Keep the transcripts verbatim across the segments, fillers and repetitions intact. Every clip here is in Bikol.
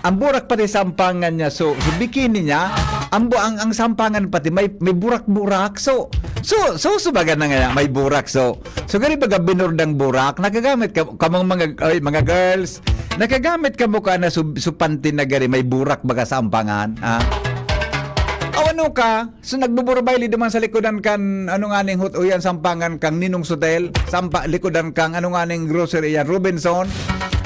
Ang burak pati sampangan niya, so, so bikini niya, ang bu-, ang, ang sampangan pati may, may burak-burak. So, so, so, so baga na nga, may burak. So, so gani baga binurdang burak, nakagamit ka, kamong mga, ay, mga girls, nakagamit kamo ka na su-, su panty na gani, may burak baga sampangan, ha? O ano ka? So, nagbuburbayli duman sa likodan kan, ano nga ning hot-, o yan, sampangan kang Ninong Sotel, sampa, likodan kang, ano nga ning grocery yan, Robinson.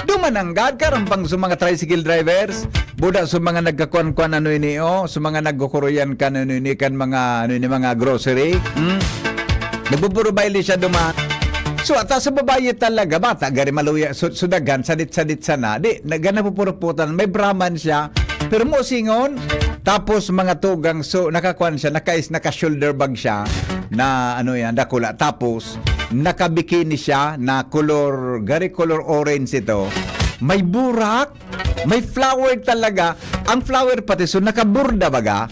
Duman nanggad, karampang sa mga tricycle drivers, buda sa mga nagkakuan-kuan, ano ini, oh, sa mga nagkukuruyan kan, ano ini, kan mga, ano ini, mga grocery. Hmm? Nagbuburbayli siya duman. So, ata sa babayi talaga, bata, gari maluya, su-, sudagan, sadit-sadit sana. Di, naga napupuruputan, may Brahman siya. Pero mo singon, tapos mga tugang, so, nakakuan siya, nakais-, naka-shoulder bag siya, na ano yan, dakula. Tapos, nakabikini siya, na color, gari color orange ito. May burak, may flower talaga. Ang flower pati, so, nakaburda baga.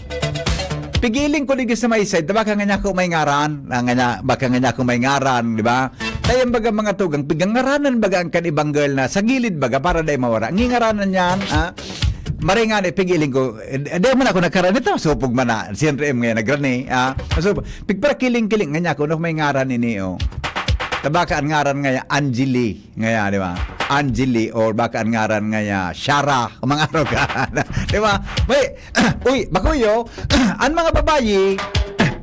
Pigiling ko ligi sa may side, baka nga niya ako may ngaran, ah, nga niya, baka nga niya ako may ngaran, di ba? Kaya baga mga tugang, pigangaranan baga ang kan ibang girl na sa gilid baga para dai mawara. Ngingaranan niyan, ah, maringan, eh, pigiling ko, eh, di man ako nagkaran ito, supog man na, siyempre, em, ngayon nagrani, ah, so, pigparakiling-kiling, nga niya ako, no, may ngaran ini, oh. Tabaka ang ngaran nga, Angeli. Ngaya, di ba? Angeli, or baka ang ngaran ngaya, Shara, mga araw ka. Di ba? May, uy, bakuyo, ang mga babayi,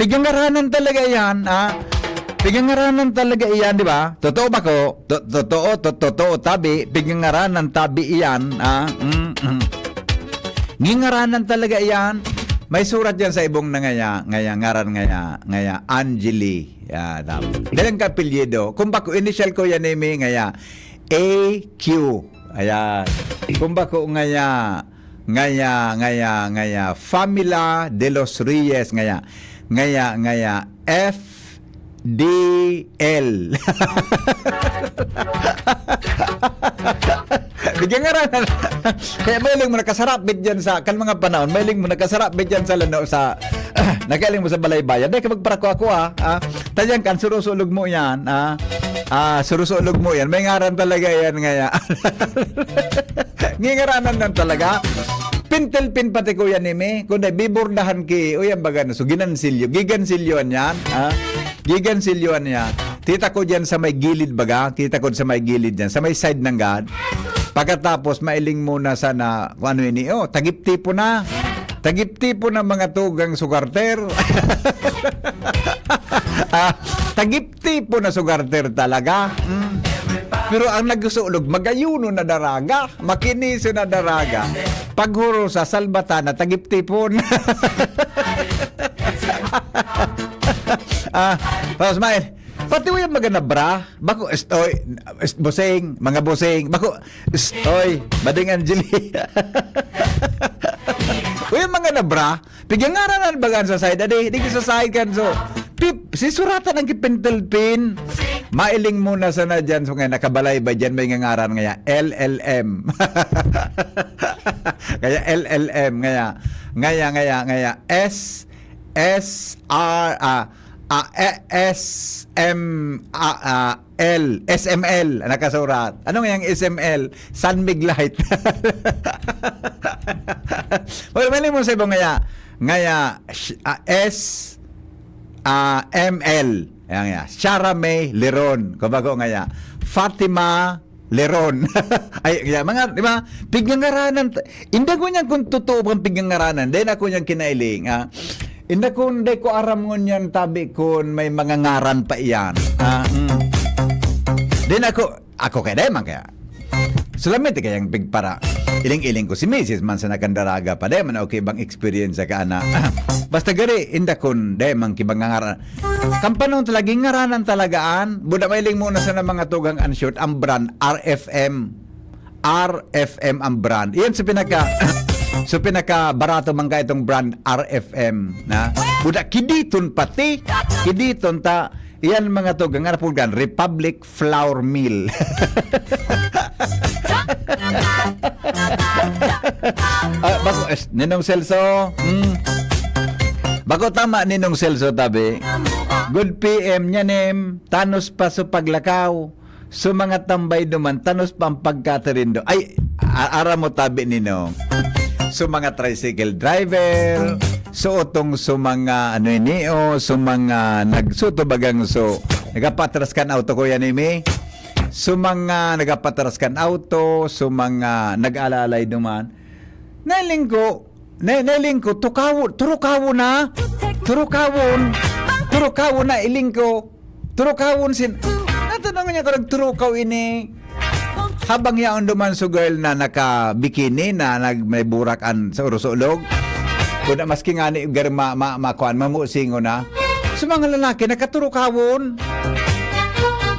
pigangaranan talaga yan, ha? Pigangaranan talaga iyan, di ba? Totoo ba ko? To-, totoo, to-, totoo, tabi, pigangaranan tabi iyan, ha? Mm, mm. Ngingaranan talaga iyan. May surat yan sa ibong na ngaya, ngaya, ngaran ngaya, ngaya, Angeli. Ya, tama. Dalang ka apelyido. Kung bako, initial ko yan, Amy, ngaya, A Q. Ayan. Kung bako ngaya, ngaya, ngaya, ngaya, Famila de los Reyes, ngaya, ngaya, ngaya, F D L. Bigyan nga rin. Kaya mahiling mo nakasarapit dyan sa, kan mga panahon, mahiling mo nakasarapit dyan sa lano, sa, nakaling mo sa balay bayan. Dahil ka magparako ako, ah. Ah, tayang kan, surusulog mo yan, ah. Ah, surusulog mo yan. May ngaran talaga yan, ngaya. Ngingaranan lang talaga. Pintel pin pati, Kuya Nimi. Kundi, bibordahan ki, o yan baga na. So, ginansilyo. Gigansilyoan yan, ah. Gigansilyoan yan. Tita ko dyan sa may gilid baga. Kita ko sa may gilid dyan. Sa may side ng gad. Pagkatapos, mailing muna sana kung ano ini. Oh, tagip-tipo na. Tagip-tipo na mga tugang sugarter. Ah, tagip-tipo na sugarter talaga. Mm. Pero ang nagsusulog, magayuno na daraga, makiniso na daraga. Paghuro sa salbata na tagip-tipon. Ah, tapos may, pati mo yung maganda bra. Bako, estoy, est-, boseng, mga boseng. Bako, estoy, Bading Angeli. Uy, ang mga nabra, pigangaranan bagan sa side, adi, di sa side kan, so, pip, si suratan ang kipintel pin. Mailing muna sana dyan, so nga, nakabalay ba dyan, may ngangaran ngaya, L L M. Kaya L L M, ngaya, ngaya, ngaya, ngaya, S, S R, ah, ah, eh, S M, ah, ah, L, S M L, nakasurat. Ano nga yung S M L? San Mig Light. Well, mali mo sa ibang ngaya. Ngaya, sh-, ah, S, ah, M L. Ayan nga. Shara May Leron. Kumbaga ngaya. Fatima Leron. Ay, kaya mga, di ba? Pigngangaranan. Ta-, inda ko niyan kung totoo bang pigngangaranan. Dahil ako niyan kinailing, ha? Inda kung di ko aram ngunyan, tabi kun may mga ngaran pa iyan. Ha? Mm. Din ako, ako kaya, dahil man kaya. Sulamit kayang pigpara. Iling-iling ko si misis man sa nagkandaraga pa. Dahil man okay bang experience ka, ana? Basta gari, inda kun, dahil man kibang ngaran. Kampanon talaga, ngaranan talagaan. Buda mailing muna sa mga tugang an short, ang brand, R F M. R F M ang brand. Iyan sa pinaka, sa pinaka barato man ka itong brand R F M, na? Buda kiditon pati, kiditon ta, iyan mga tugang, ano po gan, Republic Flour Mill. Ah, bako, es, Ninong Celso, hmm. Bako tama, Ninong Celso, tabi. Good P M, nyanem, tanos pa sa paglakaw. So, mga tambay duman, tanos pa ang pagkatirindo. Ay, A-, aram mo tabi, Ninong. So, mga tricycle driver, so, utong so, mga ano ini, o, so, mga nagsutubagang so, nagapatras kan auto ko yan, Imi. So, mga nagapatras kan auto, so, mga nag-alalay duman. Nailing ko, na-, nailing ko, tukawo-, turukawon na. Turukawon. Turukawon na, iling ko. Turukawon sin-, natanong niya ko, nagturukaw ini. Habang yaon duman so girl na naka-bikini na nag-, may burak an sa urosolog. Kuda maski ngani gar-, ma-, ma-, makuan, mamusingon na. Sa mga lalaki, nakaturukawon.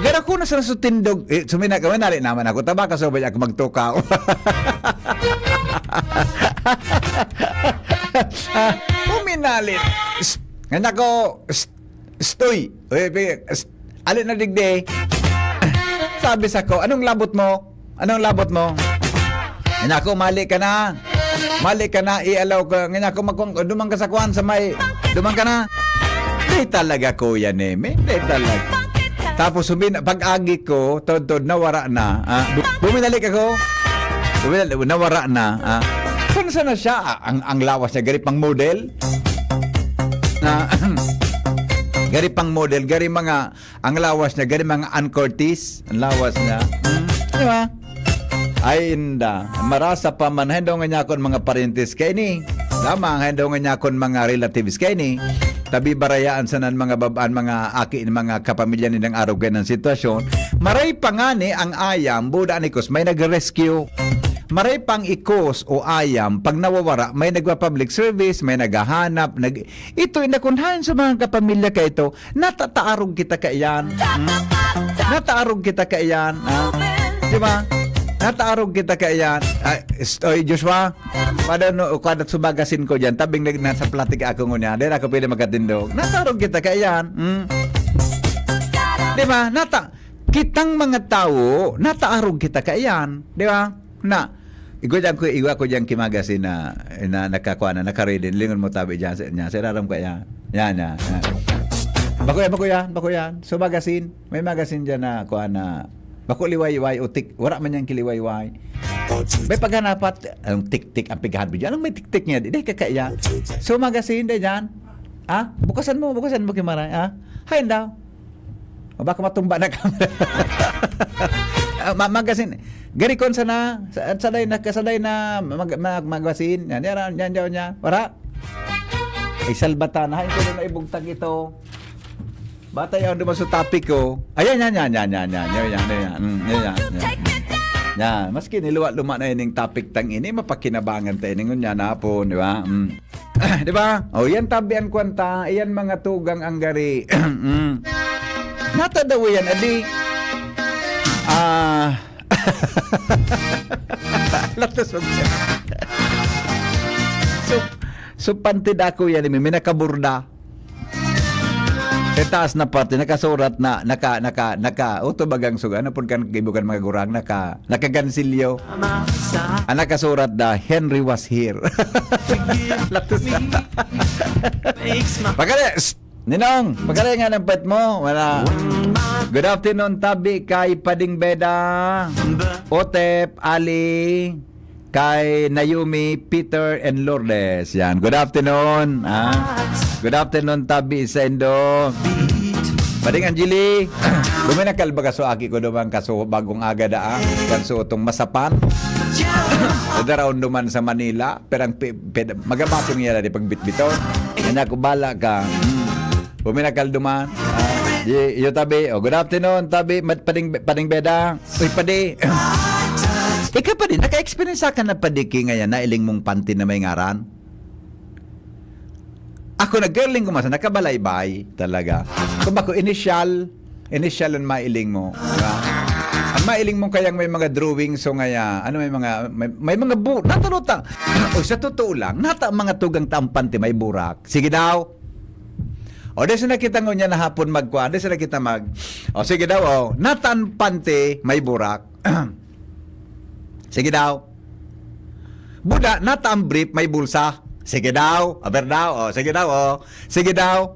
Gara ko na sa nasutindog. Eh, sumina ka, nali naman ako. Tabaka, so ba ako magtukaw? Uminalit. Psst. Nga nako, psst, psst, uy. Uy, pi-, psst. Alin na digdi? Sabi sa ko, "Anong labot mo? Anong labot mo?" Nga nako, "Mali ka na. Mali ka na, ialaw ka." Nga nako, "Magkuhan ko, duman ka sa kuhan sa may, duman ka na." Di talaga, Kuya Neme. Di talaga. Tapos, humin-, pag-agi ko, tod-tod, nawara na. Ah, bu-, buminalik ako. Buminalik, nawara na. Ah, kung saan na siya? Ah, ang, ang lawas niya, gari pang model. Ah, gari pang model, gari mga, ang lawas niya, gari mga Ann Curtis. Ang lawas niya. Hmm, di ba? Ay, inda. Marasa pa man. Haen daw ngunyan akon mga parentes kaini. Lamang, haen daw ngunyan akon mga relatives kaini. Tabi barayaan sanan mga bab-, an mga aki, mga kapamilya nindang arog kaining sitwasyon. Maray pa ngani ang ayam, buda ni Kus, may nagre-rescue. Maray pang ikos o ayam, pag nawawara, may nagpa-public service, may naghahanap, nag-, ito, inda kun haen sa mga kapamilya ka ito, natataarog kita kaiyan. Hmm? Nataarog kita kaiyan, ha? Di ba? Nataarog kita kaiyan. Ay, est-, oy, Joshua, pada no, kada sumagasin ko diyan, tabing nag-, nasa platik ako ngunyan, di na ako pwede magkatindog. Nataarog kita kaiyan. Hmm? Di ba? Nata-, kitang mga tawo, nataarog kita kaiyan. Di ba? Na, igwa diyan ko, igwa ko diyan kimagasin na, na nakakuha na, nakaready. Lingon mo tabi diyan, sa, niya, sa iraram ko yan. Yan, yan, yan. Bako yan, bako yan, bako yan. So, magasin, may magasin diyan na, kuha na, bako liwayway, o tik, wala man yan kiliwayway. May paghanapat, ang tik-tik, ang pighahan mo diyan. Anong may tik-tik niya? Di, di, kakaya. So, magasin, di diyan. Ah, bukasan mo, bukasan mo, Kimaray, ah. Hain daw. O baka matumba na ka. Ah, ma-, magasin. Garikon sana, sa, saday na, kasaday na mag-, mag-, magasin. Yan, yan, yan, yan, yan. Wala. Ay, salbata na. Hain ko na ibugtang ito. Bata yun, duman sa topic ko. Ayan, yan, yan, yan, yan, yan. Yan, yan, yan, yan. Mm, yan, yan, yan. Yan. Maski niluwa-luma na ining topic tang ini, mapakinabangan ta ini ngunyan hapon, di ba? Mm. Di ba? O, yan tabi an kwanta, iyan mga tugang ang gari. Mm. Nata daw yan, adi. Ah. Latos mag-, so, so, panti dako yan, may, may nakaburda. Sa taas na parte, nakasurat na, naka, naka, naka, uto bagang suga, ano pud kan kaibugan mga gurang, naka, nakagansilyo. Ang nakasurat na, "Henry was here." Latos na. Pagkali, shh! Ninong, pagkali nga ng pet mo. Wala. Good afternoon, tabi kay Pading Beda, Otep, Ali, kay Naomi, Peter, and Lourdes. Yan. Good afternoon. Ah. Good afternoon, tabi sa Indo. Pading Angeli, guminakal baga so aki ko duman kaso bagong aga daa. Kan suotong masapan. Daraon duman sa Manila. Perang pi-, ped-, magabato niya na di pagbitbitaw. Kanya ko, "Bala ka." Hmm. Puminakal duman. Ah, di, iyo tabi. Oh, good afternoon, tabi. Mat-, Pading, Pading Beda. Uy, padi. Ikaw, padi, naka-experience ka na, padi, ki ngayon, nailing mong panty na may ngaran? Ako, nag-girling ko masa, nakabalaybay talaga. Kung bako, initial, initial ang mailing mo, di ba? Ang mailing mo kayang may mga drawing, so ngaya, ano, may mga, may, may mga bu-, natulota. O, sa totoo lang, nata ang mga tugang tampante may burak. Sige daw. O, di sa nakita ngunyan na hapon magkuan, di sa nakita mag-, o, sige daw, o, nata ang panty may burak. Sige daw. Buda, nata ang brief may bulsa. Sige daw, aber daw, o, sige daw, o. Sige daw.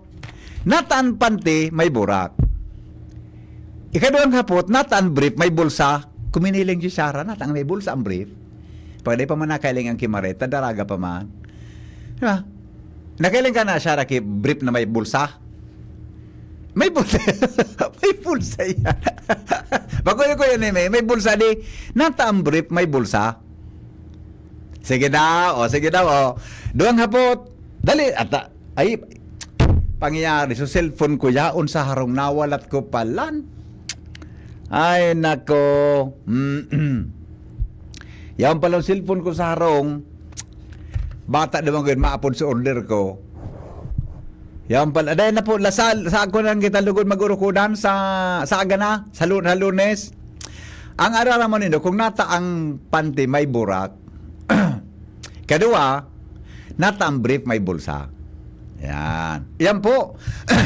Nata ang panty may burak. Ikaduhang hapot, nata ang brief may bulsa. Kuminiling si Sarah, nata ang may bulsa ang brief. Pwede pa man nakailing ang kimareta, daraga pa man. Di ba? Nakailing ka na siya, Raki, brief na may bulsa? May bulsa. May bulsa yan. Bago ko yan, eh, may, may bulsa di. Nata ang brief, may bulsa. Sige daw, o, sige daw, o. Duwang hapot. Dali, ata. Ay, pangyayari. So, cellphone ko, yaon sa harong nawalat ko palan. Ay, nako. Mm-mm. Yaon pala ang cellphone ko sa harong. Bata naman ko yun, maapod sa order ko. Yaon pala. Dahil na po, lasal, sa ako nang kita lugod mag-urukudan sa, sa aga na, sa, lu- sa lunes. Ang arara mo nindo, kung nata ang panty may burak, kadua, nata ang brief may bulsa. Yan. Yan po.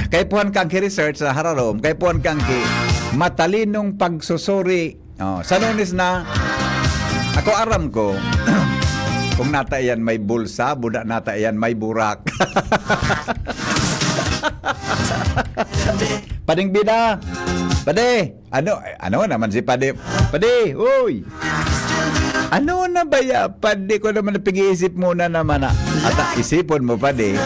Kaipuhan kang ki-research sa hararom, kaipuhan kang ki matalinong pagsusuri. Oh, sa lunes na, ako aram ko, kung nata yan may bulsa, buda nata yan may burak. Pading bida, pade, ano, ano naman si pade? Pade, uy! Ano na ba ya? Pade ko naman napag-iisip muna naman na. Ata, isipon mo, pade.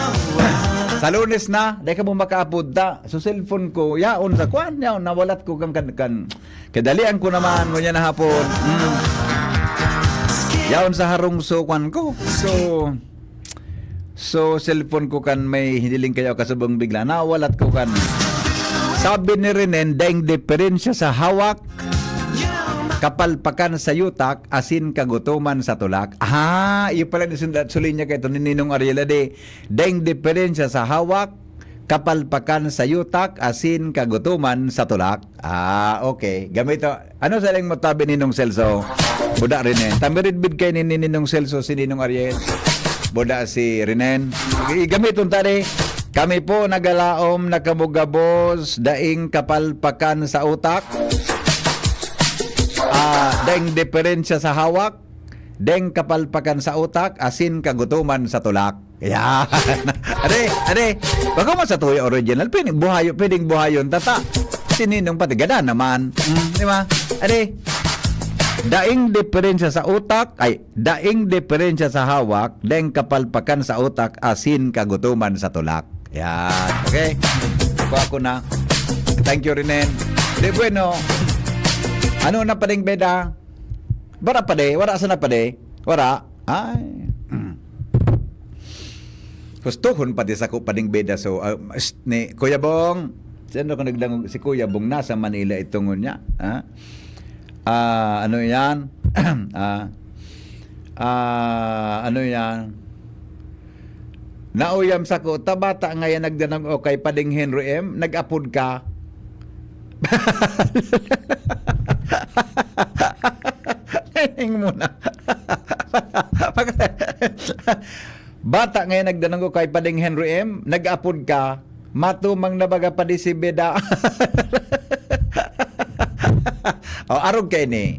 Sa lunes na, dahil ka mo makaapunta. So, cellphone ko, yaon sa kwan, yaon, nawalat ko kan, kan, kan. Kadalian ko naman, ngunyan na hapon. Mm. Yaon sa harong so, kwan ko. So, so, cellphone ko kan may hiniling kayo kasubong bigla. Nawalat ko kan. Sabi ni Renen, daing diferensya sa hawak, kapalpakan sa yutak, asin kagutoman sa tulak. Ah, iyo pala ni sundat, suli niya kay ito ni Ninong Ariel, adi. Daing diferensya sa hawak, kapalpakan sa yutak, asin kagutoman sa tulak. Ah, okay. Gamito. Ano sa mo tabi Ninong Celso? Buda rin eh. Tamiridbid kay ni Ninong Celso si Ninong Ariel. Buda si Renen. Igamiton tadi. Kami po nagalaom na kabugabos, daing kapalpakan sa utak. Ah, daing diferensya sa hawak, daing kapalpakan sa utak, asin kagutoman sa tulak. Yan. Ade, ade. Bago man sa tuyo original, pwedeng buhayo, pwedeng buhayon, tata. Si Ninong pati gada naman. Mm, di ba? Ade. Daing diferensya sa utak, ay, daing diferensya sa hawak, daing kapalpakan sa utak, asin kagutoman sa tulak. Yan. Okay? Ako, ako na. Thank you, Rinen. De bueno. Ano na pa ding beda? Wara pa de? Wara sana pa de? Wara? Ay. Gustuhon pa di sa ko pa ding beda. So, ah, s- ni Kuya Bong, sino ko nagdangog? Si Kuya Bong nasa Manila itong niya. Ha? Ah, ano yan? Ah, ah, ano yan? Nauyam sa ko, ta bata ngayon nagdanong okay pa ding Henry M, nag-apod ka. Ning muna. Bata ngayon nagdanong okay pa ding Henry M, nag-apod ka. Matumang na baga pa di si Beda. O, arog kay ni.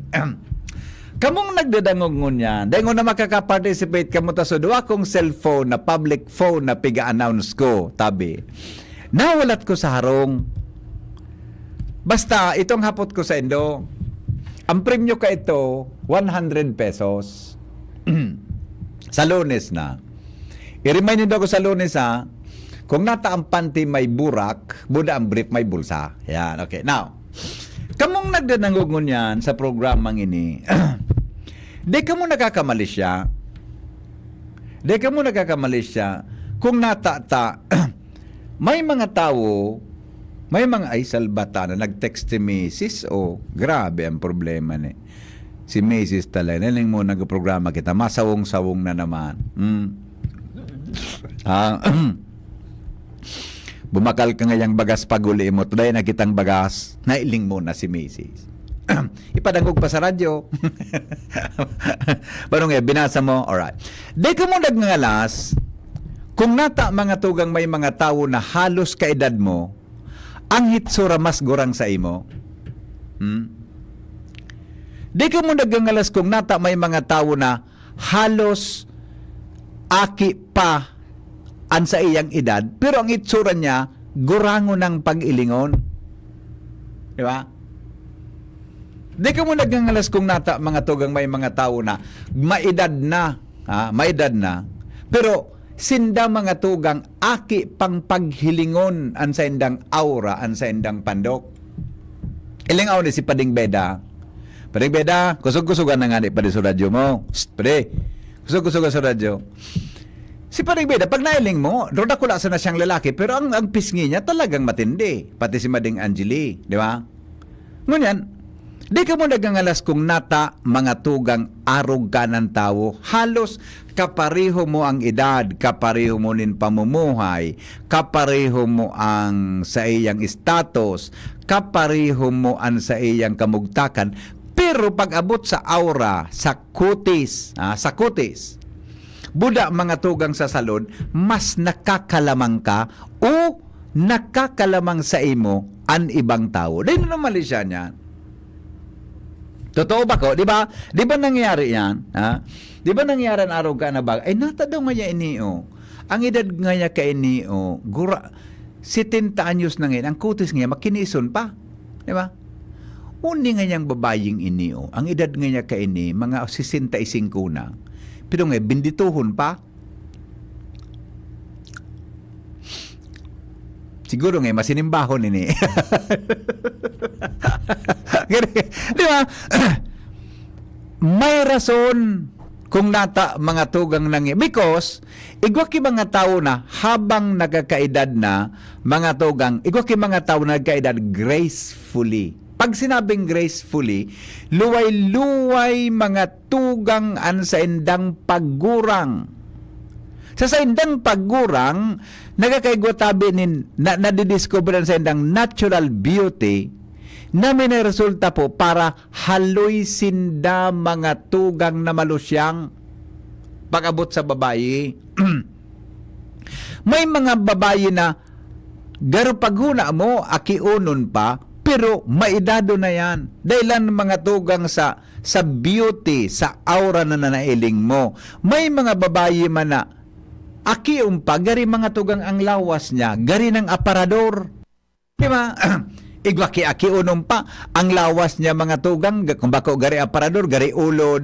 Kamong nagdadangog ngunyan, dahil na makaka-participate kamo ta sa duwa kong cellphone na public phone na piga-announce ko, tabi. Nawalat ko sa harong. Basta, itong hapot ko sa indo, ang premyo ka ito, one hundred pesos. Sa Lunes na. I-remind nindo ako sa Lunes, ha. Kung nata ang panty may burak, buda ang brief may bulsa. Yan, okay. Now, kamong nagdadangog ngunyan sa programang ini, di kamo nakakamalisya. Di kamo nakakamalisya. Kung nata ta, may mga tawo, may mga, ay, salbata na nag-text si misis. Oh, grabe ang problema ni. Si misis talaga. Naling mo nagprograma kita, masawong-sawong na naman. Hmm. Ah, bumakal ka ngayang bagas paguli mo. Today na kitang bagas. Nailing mo na si misis. Ipadangog pa sa radyo. Paano nga, binasa mo? Alright. Di ka mo nagngalas kung nata mga tugang may mga tawo na halos kaedad mo, ang hitsura mas gurang sa imo. Hmm? Di ka mo nagngalas kung nata may mga tawo na halos aki pa an saiyang edad, pero ang itsura niya, gurangon ang pag-ilingon. Di ba? Di kamo nagngangalas kung nata, mga tugang, may mga tawo na maedad na, ha, maedad na, pero sinda, mga tugang, aki pang paghilingon an saindang aura, an saindang pandok. Ilingaw ni si Pading Beda. Pading Beda, kusog-kusogan na ngani, padi, sa radyo mo. Psst, padi. Kusog-kusogan sa radyo. Si Pading Beda, pag nailing mo, daw dakula sana siyang lalaki, pero ang, ang pisngi niya talagang matindi. Pati si Mading Angeli, di ba? Ngunyan, di kamo nagngangalas kung nata, mga tugang, arog ka ng tawo. Halos kapareho mo ang edad, kapareho mo nin pamumuhay, kapareho mo ang saiyang status, kapareho mo ang saiyang kamugtakan. Pero pag-abot sa aura, sa kutis, ah, sa kutis, buda, mga tugang, sa salon, mas nakakalamang ka o nakakalamang sa imo an ibang tawo. Dahil na mali siya niyan. Totoo ba ko? Di ba? Di ba nangyari yan? Ha? Di ba nangyari ang arog ka na bagay? Ay, nata daw ngaya ini, oh. Ang edad ngaya ka ini, oh, gura, setenta anyos na ngayon, ang kutis niya, makinison pa. Di ba? Uni ngayang babayeng ini, oh. Ang edad ngaya ka ini, mga sesenta y cinco na. Pero nga, benditohon pa. Siguro nga, masinimbahon ini. Di ba? May rason kung nata, mga tugang, nangi-, because igwa ki mga tawo na habang nagkakaedad na, mga tugang, igwa ki mga tawo na nagkaedad gracefully. Pag sinabing gracefully, luway-luway, mga tugang, an saindang paggurang. Sa saindang paggurang, nagkakaigwa tabi nin, na, nadidiscover an saindang natural beauty na minaresulta po para haloy sinda, mga tugang, na malusyang pag-abot sa babayi. May mga babayi na garo paghuna mo, akionon pa, pero maedado na yan. Dahilan, mga tugang, sa, sa beauty, sa aura na nanailing mo. May mga babayi man na akion pa, gari, mga tugang, ang lawas niya, gari ng aparador. Di ba? Igwa ki aki unom pa, ang lawas niya, mga tugang, ga-, kung bako gari aparador, gari ulod.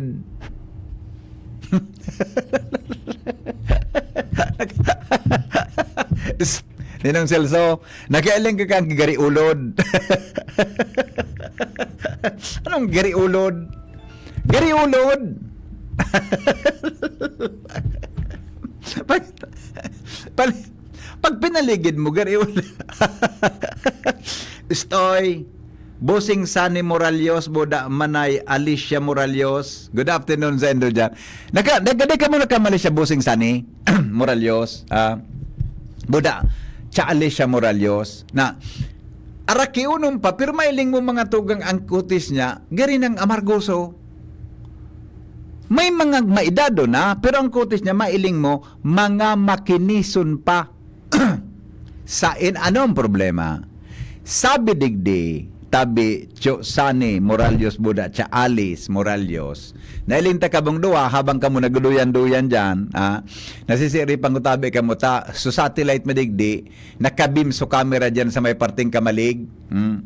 Ninong Celso, nakialing ka kang gari ulod. Anong gari ulod? Gari ulod! Pag, pali-, pag pinaligid mo, gari ulod. Stoy, Bossing Sunny Moralios, Boda Manay, Alicia Moralios. Good afternoon sa indo dyan. Naka, nagkaday ka mo nagkamali siya, Bossing Sunny Moralios. Ah, Boda, siya Alicia Moralios. Na, arakiunom pa, pero mailing mo mga tugang ang kutis niya, gari ng amargoso. May mga maedado na, pero ang kutis niya, mailing mo, mga makinison pa. Sa in anong problema? Sabi digdi, tabi, Cho Sani, Moralios Buda, Cha Alice, Moralios. Nailing ta kabong duwa, habang kamo nagduyan-duyan dyan, ah, nasisiripan ko tabi kamo ta, so satellite mo digdi, nakabim so camera dyan sa may parting kamalig. Hmm.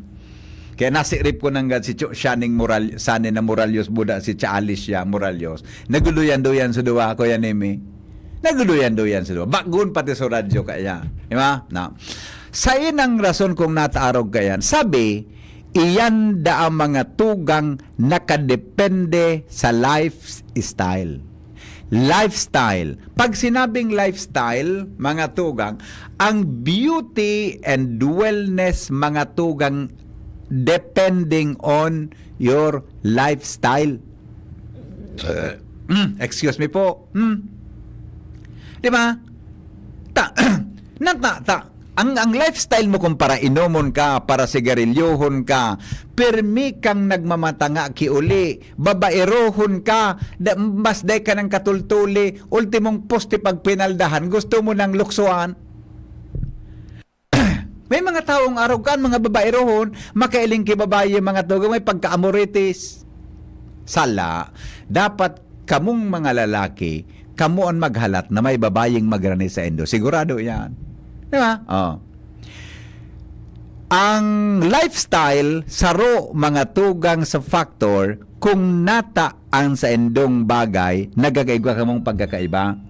Kaya nasirip ko nanggad si Cho Sani Moral-, Sani na Moralios Buda, si Cha Alicia Moralios. Nagduyan-duyan so duwa, Kuya Nemi. Nagduyan-duyan so duwa. Bagun pati sa radyo kaya. Di ba? Na. Sa inang rason kung nataarog kayan, sabi, iyan da ang mga tugang nakadepende sa lifestyle. Lifestyle. Pag sinabing lifestyle, mga tugang, ang beauty and wellness, mga tugang, depending on your lifestyle. Mm, excuse me po. Mm. Di ba? Ta, na, ta, ta, ang, ang lifestyle mo kung para inomon ka, para sigarilyohon ka, permi kang nagmamatanga kiuli, babaerohon ka, da, mas day ka ng katultuli, ultimong poste pagpinaldahan, gusto mo ng luksuan. May mga taong arog kan, mga babaerohon, makailing ki babayi, mga tugang, may pagka-amoritis. Sala, dapat kamong mga lalaki, kamo an maghalat na may babayeng magrani sa indo. Sigurado yan. Di ba? Oh. Ang lifestyle, saro, mga tugang sa factor kung nata ang saindong bagay, nagkakaigwa kamong pagkakaiba.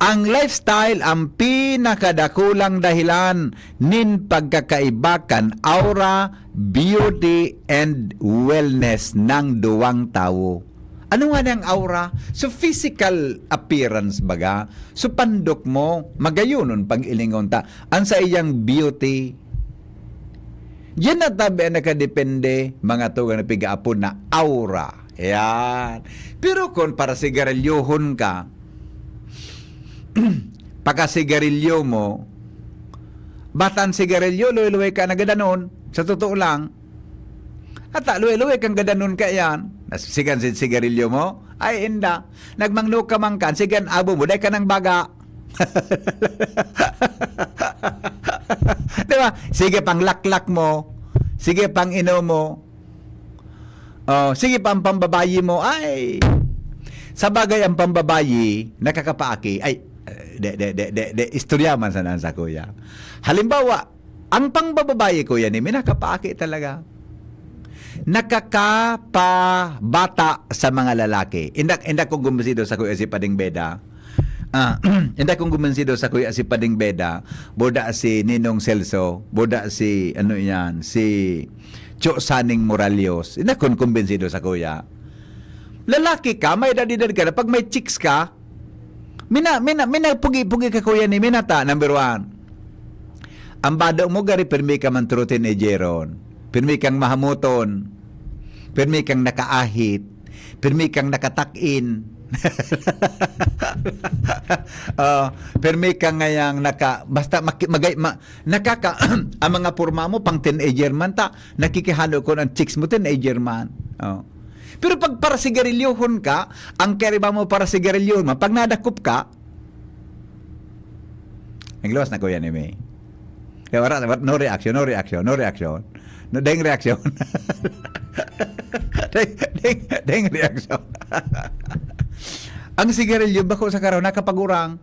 Ang lifestyle ang pinakadakulang dahilan nin pagkakaiba kan aura, beauty, and wellness ng duwang tawo. Ano nga ang aura? So, physical appearance baga. So, pandok mo, magayonon pag-ilingon ta. Ang saiyang beauty, yan na tabi ang nakadepende, mga tugang na pigaapod na aura. Yan. Pero kung para sigarilyohon ka, pakasigarilyo mo, batan sigarilyo, luwi-luwi ka nagadanon, sa totoo lang, ata luwi-luwi kang gadanon ka yan, nasisigan sin sigarilyo mo, ay inda, nagmangno ka man kan, sigan abo mo, dai ka nang baga. Di ba? Sige pang laklak mo, sige pang inom mo, oh, sige pang pambabayi mo, ay, sa bagay ang pambabayi, nakakapaaki, ay, de, de, de, de, de, istorya man sana sa kuya. Halimbawa, ang pangbababayi, kuya, ni minakapaaki talaga. Nakakapabata sa mga lalaki. Indak, indak kong kumbinsido sa kuya si Pading Beda. Ah, indak kong kumbinsido sa kuya si Pading Beda, boda si Ninong Celso, boda si, ano yan, si Cho Saning Moralios. Indak kong kumbinsido sa kuya. Lalaki ka, may edad-edad ka na, pag may chicks ka, mina, mina, mina, pugi-pugi ka, kuya, ni minata, number one. Ang bado mo, gari, pirmi ka man true teenageron. Pirmi kang mahamuton. Pirmi kang nakaahit. Pirmi kang nakatakin. Ah, pirmi kang ngayang naka, basta maki-, magay-, ma-, nakaka-, ang mga porma mo, pang teenager man ta, nakikihalo ko ng chicks mo, teenager man. Oh. Pero pag para sigarilyohon ka, ang kariba mo para sigarilyohon man, pag nadakop ka, nagluwas na, Kuya Nemi. Kaya wala, wala, no reaction, no reaction, no reaction. No, deng reaction. Deng, deng, deng reaction. Ang sigarilyo, bako sa karaw, nakapagurang,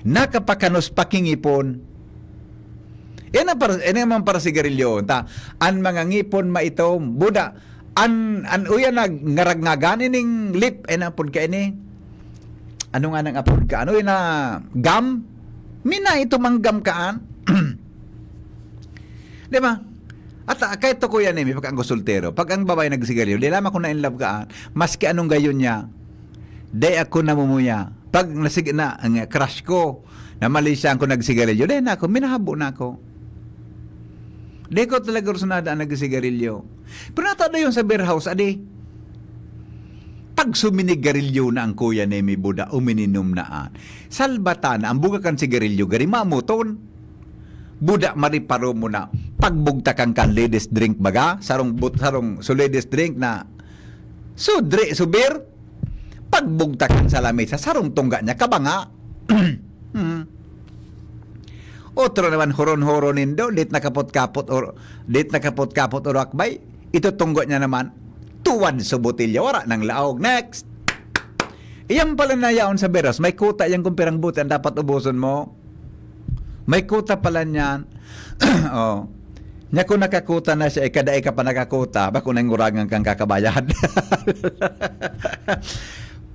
nakapakanos, pakingipon. Yan ang para, yan ang mga para sigarilyo. Ta, ang mga ngipon maitom, buda, an, an uya na ngarag-ngagan ining lip, eh, na pod ka ini. Ano nga nang apod ka? Ano yun na gam? Mina ito manggam kaan? Di ba? At, ah, kahit to, Kuya Nemi, pag ang soltero, pag ang babae nagsigarilyo, di lamang ko na in love kaan, maski anong gayon niya, di ako namumuya. Pag nasig-, na, ang crush ko, na mali siya ang kung nagsigarilyo, di na ako, minahabo na ako. Di ko talaga rusunada ang nagsigarilyo. Pero nata na yun sa beer house, adi. Pag suminigarilyo na ang Kuya Nemi buda, umininom na, ah. Salbata na, ang buga kan sigarilyo, gari mamuton. Buda, mariparo mo na. Pagbugtakan kan ladies drink baga, sarong but-, sarong so ladies drink na sudre, subir. Pagbugtakan sa lamesa, sarong tungga niya, kabanga. Hmm. Otro naman, horon-horon nindo, dit nakapot-kapot or, dit nakapot-kapot or akbay. Itutunggo niya naman, tuwad sa botilya, wala nang laog. Next! Iyan pala na yaon sa beras, may kuta yang kung pirang buti ang dapat ubuson mo. May kuta pala niyan. Oh. Nya kung nakakuta na siya, ikada ika pa nakakuta, bako nang ngurangan kang kakabayad.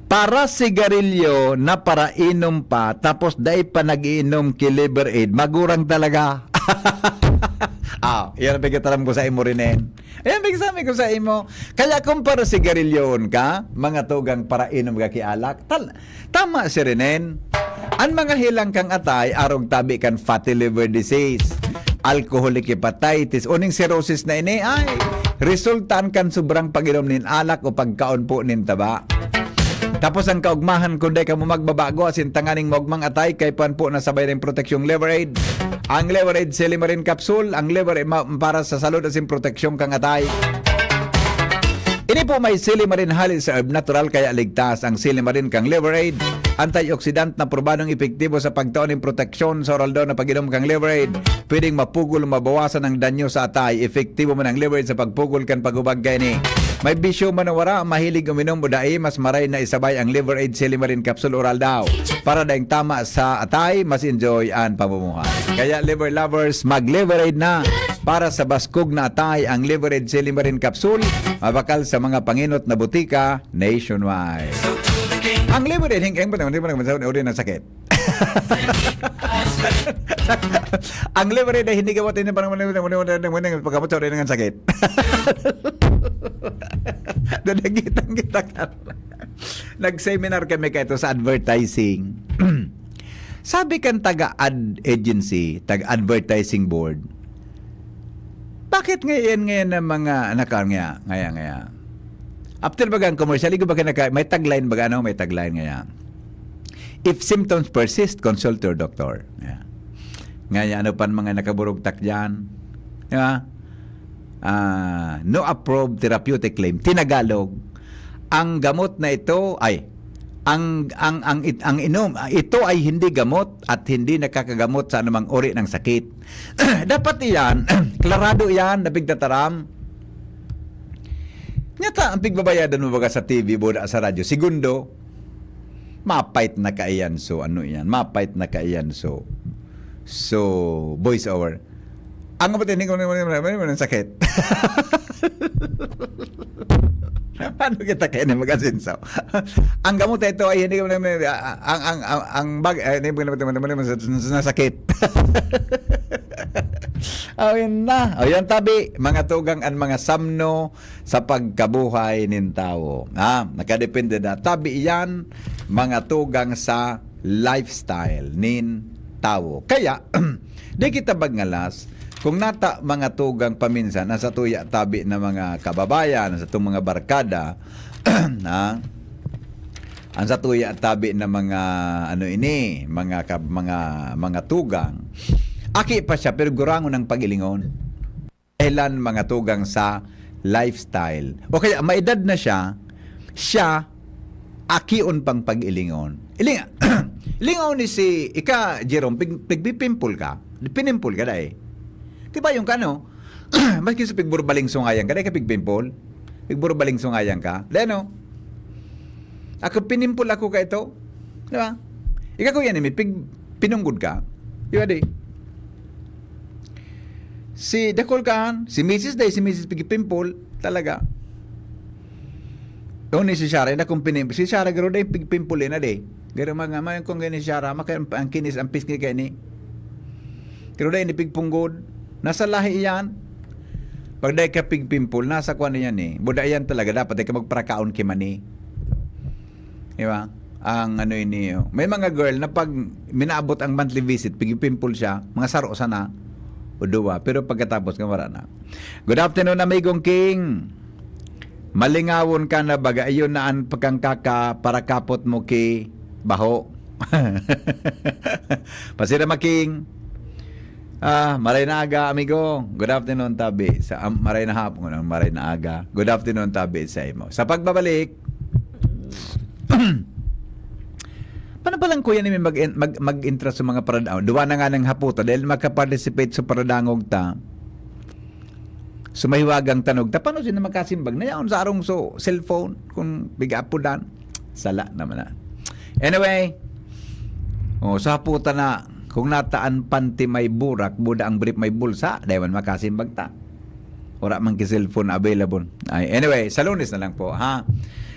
Para sigarilyo na parainom pa, tapos dai pa nag-iinom ki Liver Aid, magurang talaga. Ah, yan ang pagkataram ko sa imo, Rinen. Ayan, pagsabi ko sa imo. Kaya kung para sigarilyoon ka, mga tugang parainom ka ki alak, tal-, tama si Rinen. Ang mga hilang kang atay, arog tabi kan fatty liver disease, alcoholic hepatitis, uning cirrhosis na ini ay resultaan kan sobrang pag-inom nin alak o pagkaon po nin taba. Tapos ang kaugmahan, kung dai kamo magbabago, asin tanganing maugmang atay, kaipuhan po na sabay rin proteksyong Liver Aid. Ang Liver Aid Silimarin Capsule, ang Liver Aid ma-, para sa salud asin proteksyon kang atay. Ini po may Silimarin Highly Herb Natural, kaya ligtas ang Silimarin kang Liver Aid. Antioxidant na probadong epektibo sa pagtao nin proteksyon sa oral daw na pag-inom kang Liver Aid. Pwedeng mapugol o mabawasan ang danyo sa atay. Epektibo man ang Liver Aid sa pagpugol kan paghubag kaini. May bisyo man o wara, mahilig uminom o dai, mas maray na isabay ang Liver Aid Silimarin Capsule Oral daw. Para daing tama sa atay, mas enjoy an pamumuhay. Kaya Liver Lovers, mag Liver Aid na! Para sa baskog na atay, ang Liver Aid Silimarin Capsule, mabakal sa mga pangenot na botika nationwide. Ang Liver Aid, hing-, hing-, uri ng sakit. Ang Liver Aid ay hindi gamot, hindi parang paggamot sa uri ng sakit. Dadagitang kita ka. Nag-seminar kami kaito sa advertising. Sabi kan taga-ad agency, taga-advertising board, "Bakit ngayon, ngayon ang mga," naka-, ngaya, ngaya, ngaya. After baga ang commercial, igo baga naka-, may tagline baga, ano, may tagline ngaya. "If symptoms persist, consult your doctor." Ngaya. Ngaya, ano pan mga nakaburugtak diyan? Di ba? Ah, no approved therapeutic claim. Tinagalog, ang gamot na ito ay, ang, ang, ang, it-, ang inom, ito ay hindi gamot at hindi nakakagamot sa anumang uri ng sakit. Dapat iyan, klarado iyan, napigtataram. Nyata, ang pigbabayadan mo baga sa T V, boda sa radyo. Segundo, mapait na kaiyan. So, ano yan? Mapait na kaiyan. So, so, voice over. Ang kapatid, hindi ko naman, naman, naman, sakit. Paano kita kaya na mag-asenso? Ang gamot na ito ay hindi ko naman, ang, ang, ang, ang bag-, ay, hindi ko naman, naman, naman, naman, nasakit. Oh, yun na. O, yan, tabi, mga tugang an mga samno sa pagkabuhay nin tawo. Ah, nakadepende na. Tabi iyan, mga tugang sa lifestyle nin tawo. Kaya, di kita magngalas, kung nata mga tugang paminsan, ang satuya tabi na mga kababayan, ang satong mga barkada, ha? Ang satuya tabi na mga, ano ini, mga ka-, mga, mga tugang, aki pa siya, pero gurangon ang pag-ilingon. Dahilan mga tugang sa lifestyle. O kaya, maedad na siya, siya, akion pang pag-ilingon. Iling-, ilingaw ni si, ika, Jerome, pig-, pigpipimpol ka. Pinimpol ka, dai. Di ba yung kano? Maski sa pigburbaling sungayan ka, dai ka pigpimpol? Pigburbaling sungayan ka? Dai, no? Ako, pinimpol ako ka ito. Di ba? Ika, kuya, ni, may pig-, pinunggod ka. Di ba, di? Si dakul kaan, si misis day, si misis pigpimpol, talaga. O ni si Shara, na kung pinim-, si Shara, garo day pigpimpol na day. Garo mga, mga kung gani si Shara, maka-, ang, ang kinis, ang pisngi kay ni. Garo day ni pigpunggod, nasa lahi iyan. Pag day ka pigpimpol, nasa kwan iyan eh. Buda iyan talaga, dapat day ka magparakaon ki mani. Di ba? Ang ano ini, oh. May mga girl na pag minaabot ang monthly visit, pigpimple siya, mga saro sana, o duwa. Pero pagkatapos nga, wala na. Good afternoon, amigong King. Malingawon ka na baga, iyon na an pagkangkaka para kapot mo ki baho. Pasira ma, King. Ah, maray na aga, amigo. Good afternoon, tabi. Sa, am-, maray na hapon, ang maray na aga. Good afternoon, tabi sa imo. Sa pagbabalik, paano palang kuya ni mag-, mag-, mag-intra sa mga paradaang? Duwa na nga ng haputa dahil makaparticipate sa paradangog ta. Sumahiwagang tanog ta. Paano sila makasimbag? Nayaon sa arong so, cellphone, kung bigapudan. Sala naman na. Anyway, oh, sa haputa na, kung nataan panty may burak, buda ang brief may bulsa, dai man makasimbag ta. Wala man ki cellphone available. Ay, anyway, sa Lunes na lang po, ha?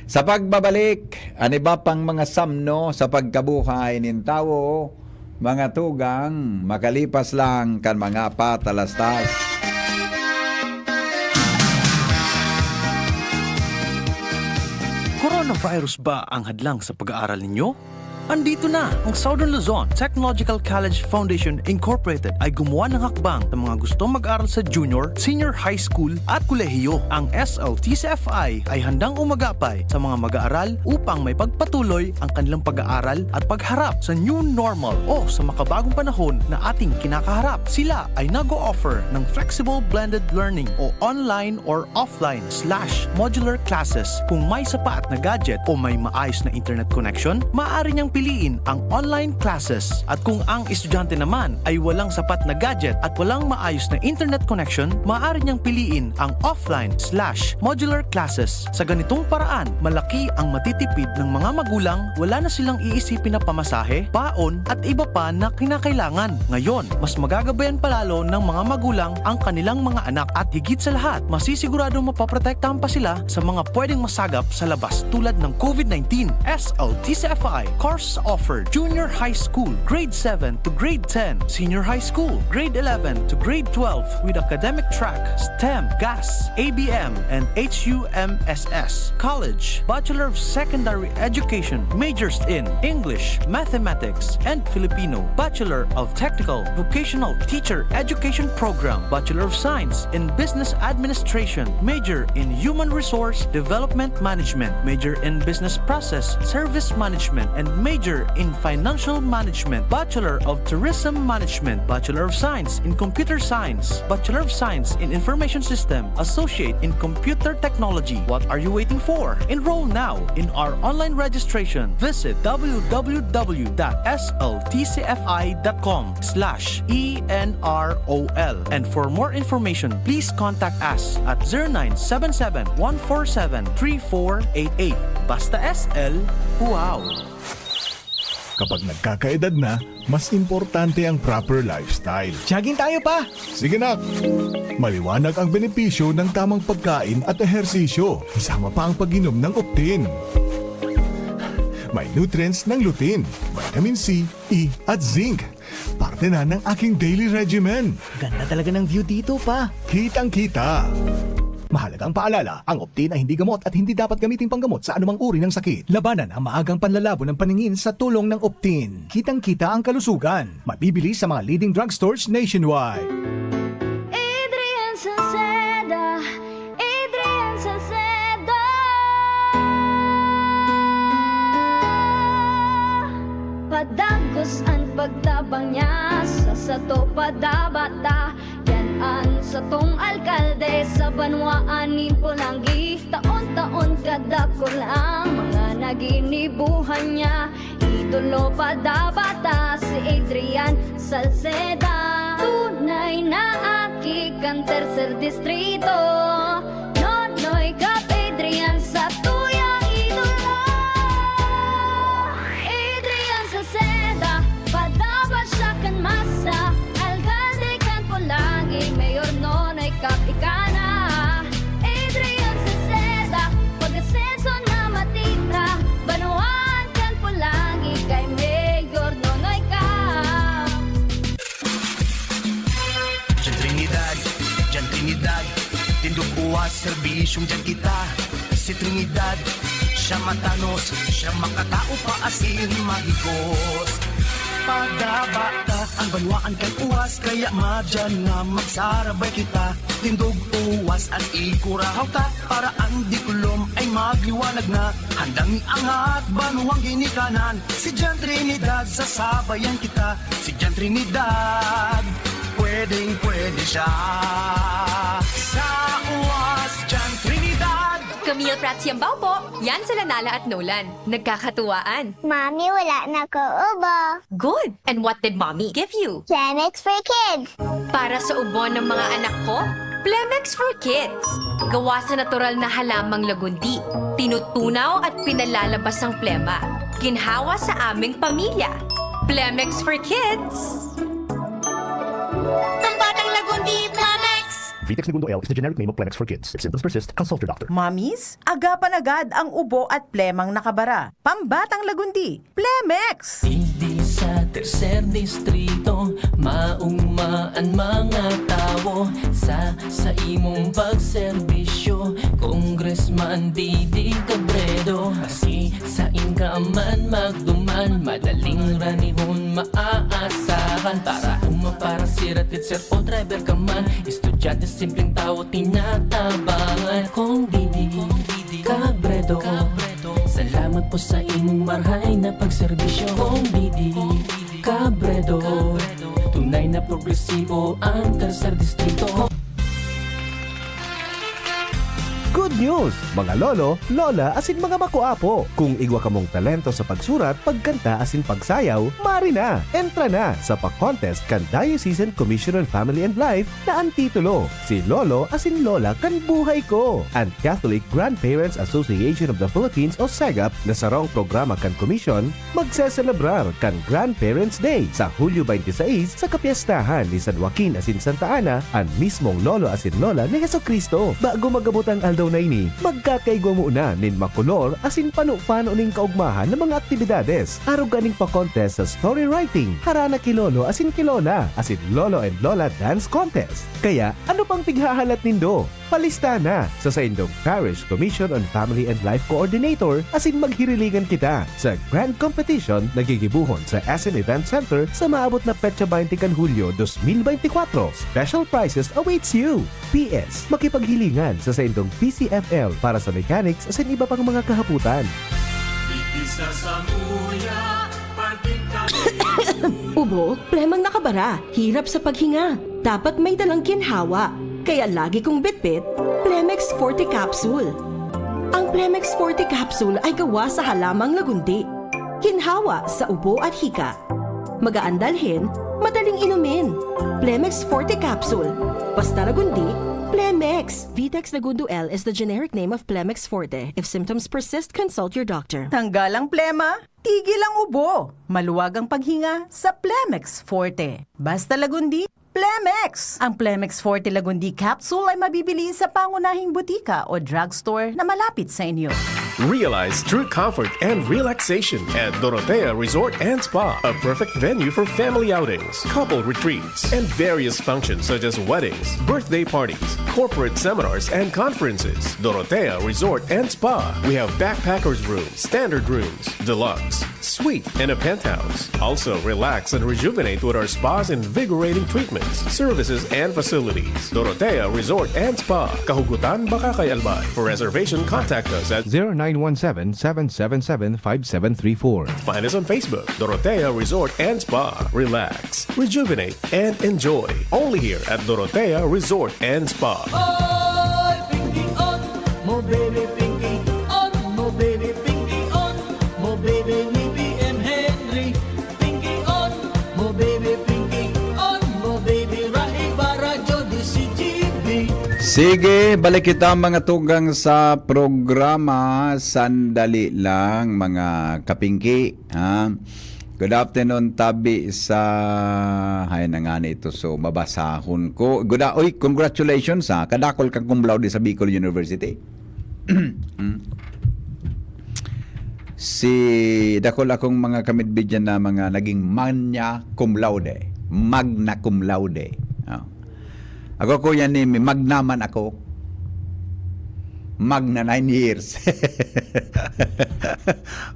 Sa pagbabalik, an iba pang mga samno sa pagkabuhay nin tawo, mga tugang, makalipas lang kan mga patalastas. Coronavirus ba ang hadlang sa pag-aaral ninyo? Andito na ang Southern Luzon Technological College Foundation Incorporated ay gumawa ng hakbang sa mga gustong mag-aral sa junior, senior high school at kolehiyo. Ang S L T C F I ay handang umagapay sa mga mag-aaral upang may pagpatuloy ang kanilang pag-aaral at pagharap sa new normal o sa makabagong panahon na ating kinakaharap. Sila ay nag-o-offer ng flexible blended learning o online or offline slash modular classes. Kung may sapat na gadget o may maayos na internet connection, maaari niyang piliin ang online classes. At kung ang estudyante naman ay walang sapat na gadget at walang maayos na internet connection, maaari niyang piliin ang offline slash modular classes. Sa ganitong paraan, malaki ang matitipid ng mga magulang, wala na silang iisipin na pamasahe, baon, at iba pa na kinakailangan. Ngayon, mas magagabayan pa lalo ng mga magulang ang kanilang mga anak at higit sa lahat, masisiguradong mapoprotektahan pa sila sa mga pwedeng masagap sa labas tulad ng COVID nineteen. S L T C F I course offer Junior High School, Grade seven to Grade ten, Senior High School, Grade eleven to Grade twelve with academic track STEM, GAS, A B M, and H U M S S. College, Bachelor of Secondary Education, majors in English, Mathematics, and Filipino, Bachelor of Technical Vocational Teacher Education Program, Bachelor of Science in Business Administration, major in Human Resource Development Management, major in Business Process Service Management, and major in Financial Management, Bachelor of Tourism Management, Bachelor of Science in Computer Science, Bachelor of Science in Information System, Associate in Computer Technology. What are you waiting for? Enroll now in our online registration. Visit w w w dot s l t c f i dot com slash e n r o l. And for more information, please contact us at zero nine seven seven, one four seven, three four eight eight. Basta S L, wow! Kapag nagkakaedad na, mas importante ang proper lifestyle. Jogging tayo, Pa! Sige, nak! Maliwanag ang benepisyo ng tamang pagkain at ehersisyo, kasama pa ang pag-inom ng Optin. May nutrients ng lutein, vitamin C, E, at zinc. Parte na ng aking daily regimen. Ganda talaga ng view dito, Pa. Kitang-kita. Mahalagang paalala, ang Optin ay hindi gamot at hindi dapat gamiting panggamot sa anumang uri ng sakit. Labanan ang maagang panlalabo ng paningin sa tulong ng Optin. Kitang-kita ang kalusugan. Mabibili sa mga leading drugstores nationwide. Adrian Salceda, Adrian Salceda. Padagos an pagtabang niya sa sato padabata. Yan an satong alkalde sa banwaan nin Polangi. Taon-taon kadakul ang mga naginibuhan niya. Idolo padabata si Adrian Salceda. Tunay na aki kan Tercer Distrito. Nonoy Cap Adrian sa tuyang idolo. Adrian Salceda, padaba siya kan masa. Alkalde kan Polangi, Mayor Nonoy Cap ika na. Adrian Salceda, pag-asenso na matira. Banwaan kan Polangi kay Mayor Nonoy Cap. Diyan Trinidad, diyan Trinidad, tindog uwas, serbisyong diyan kita. Si Trinidad, siya matanos, siya makatao pa asin mahigos. Padabata an banwaan kan uwas, kaya madyan nga magsarabay kita. Tindog uwas an ikurahaw ta, para an diplom ay magliwanag na. Handang iangat banwang ginikanan, si Jan Trinidad, sasabayan kita. Si Jan Trinidad, pwedeng-pwede siya. Sa uwas, Jan Trinidad. Camille Prats Yambao po. Yan sila Nala at Nolan. Nagkakatuwaan. Mami, wala na ko ubo. Good! And what did Mommy give you? Plemex for Kids. Para sa ubo ng mga anak ko, Plemex for Kids. Gawa sa natural na halamang lagundi. Tinutunaw at pinalalabas ang plema. Ginhawa sa aming pamilya. Plemex for Kids. Ang batang lagundi, Plemex! Vitex Negundo L is the generic name of Plemex for Kids. If symptoms persist, consult your doctor. Mommies, agapan agad ang ubo at plemang nakabara. Pambatang lagundi, Plemex! Digdi sa Tercer Distrito, maogma an mga tawo. Sa, sa imong pagserbisyo, Congressman Didi Cabredo. Maski sain ka man magduman, madaling ranihon maaasahan. Para uma, para sira, teacher o driver ka man, estudyante, simpleng tawo, tinatabangan. Kong Didi Cabredo. Salamat po sa imong marhay na pagserbisyo, Kong Didi Cabredo. Tunay na progresibo ang Tercer Distrito. Good news! Mga lolo, lola, asin mga makuapo. Kung igwa kamong talento sa pagsurat, pagkanta, asin pagsayaw, mari na! Entra na sa pa-contest kan Diocesan Commission on Family and Life na an titulo, Si Lolo asin Lola kan Buhay Ko. An Catholic Grandparents Association of the Philippines o CEGAP na sarong programa kan komisyon, magseselebrar kan Grandparents' Day sa Hulyo twenty-six sa kapyestahan ni San Joaquin asin Santa Ana, an mismong lolo asin lola ni Jesu-Cristo. Bago mag-abot ang aldaw na ini, magkakaigwa muna nin makolor asin pano-pano nin kaugmahan na mga aktibidades. Arog kaning pa-contest sa story writing, harana ki lolo asin ki lola, asin lolo and lola dance contest. Kaya, ano pang pighahalat nindo? Palista na sa saindong Parish Commission on Family and Life Coordinator asin maghirilingan kita sa Grand Competition na gigibohon sa S M Event Center sa maabot na petsa twenty kan Hulyo dos mil bentikuwatro. Special prizes awaits you! P S, makipaghilingan sa saindong P C F L para sa mechanics asin iba pang mga kahapotan. Ikisa sa muya, parting kami. Ubo, plemang nakabara, hirap sa paghinga. Dapat may dalang ginhawa. Kaya lagi kong bitbit, Plemex Forte Capsule. Ang Plemex Forte Capsule ay gawa sa halamang lagundi. Ginhawa sa ubo at hika. Magaan dalhin, madaling inumin. Plemex Forte Capsule. Basta lagundi, Plemex. Vitex Lagundo L is the generic name of Plemex Forte. If symptoms persist, consult your doctor. Tanggal ang plema, tigil ang ubo. Maluwag ang paghinga sa Plemex Forte. Basta Lagundi, Plemex! Ang Plemex Forte Lagundi Capsule ay mabibili sa pangunahing butika o drugstore na malapit sa inyo. Realize true comfort and relaxation at Dorotea Resort and Spa, a perfect venue for family outings, couple retreats, and various functions such as weddings, birthday parties, corporate seminars, and conferences. Dorotea Resort and Spa. We have backpackers room, standard rooms, deluxe, suite, and a penthouse. Also, relax and rejuvenate with our spa's invigorating treatments, services, and facilities. Dorotea Resort and Spa, Kahugutan, Bacacay, Albay. For reservation, contact us at zero nine one seven, seven seven seven, five seven three four. Find us on Facebook, Dorotea Resort and Spa. Relax, rejuvenate, and enjoy. Only here at Dorotea Resort and Spa. Oy, pingkion mo, baby, pingkion mo, baby, pingkion mo, baby, ni B M Henry. Pingkion mo, baby, pingkion mo, baby, Rai Barajo, D C G B. Sige, balik kita mga tugang sa programa. Sandali lang mga kapingki. Ha? Good afternoon, tabi sa... Hay na nga ito, so babasahon ko. Good, uy, congratulations ha. Kadakol kang cum laude sa Bicol University. Hmm. Si dakol akong mga kamidbidyan na mga naging magna cum laude. Magna cum laude. Oh. Ako, Kuya Nemi, magna man ako. Magna nine years.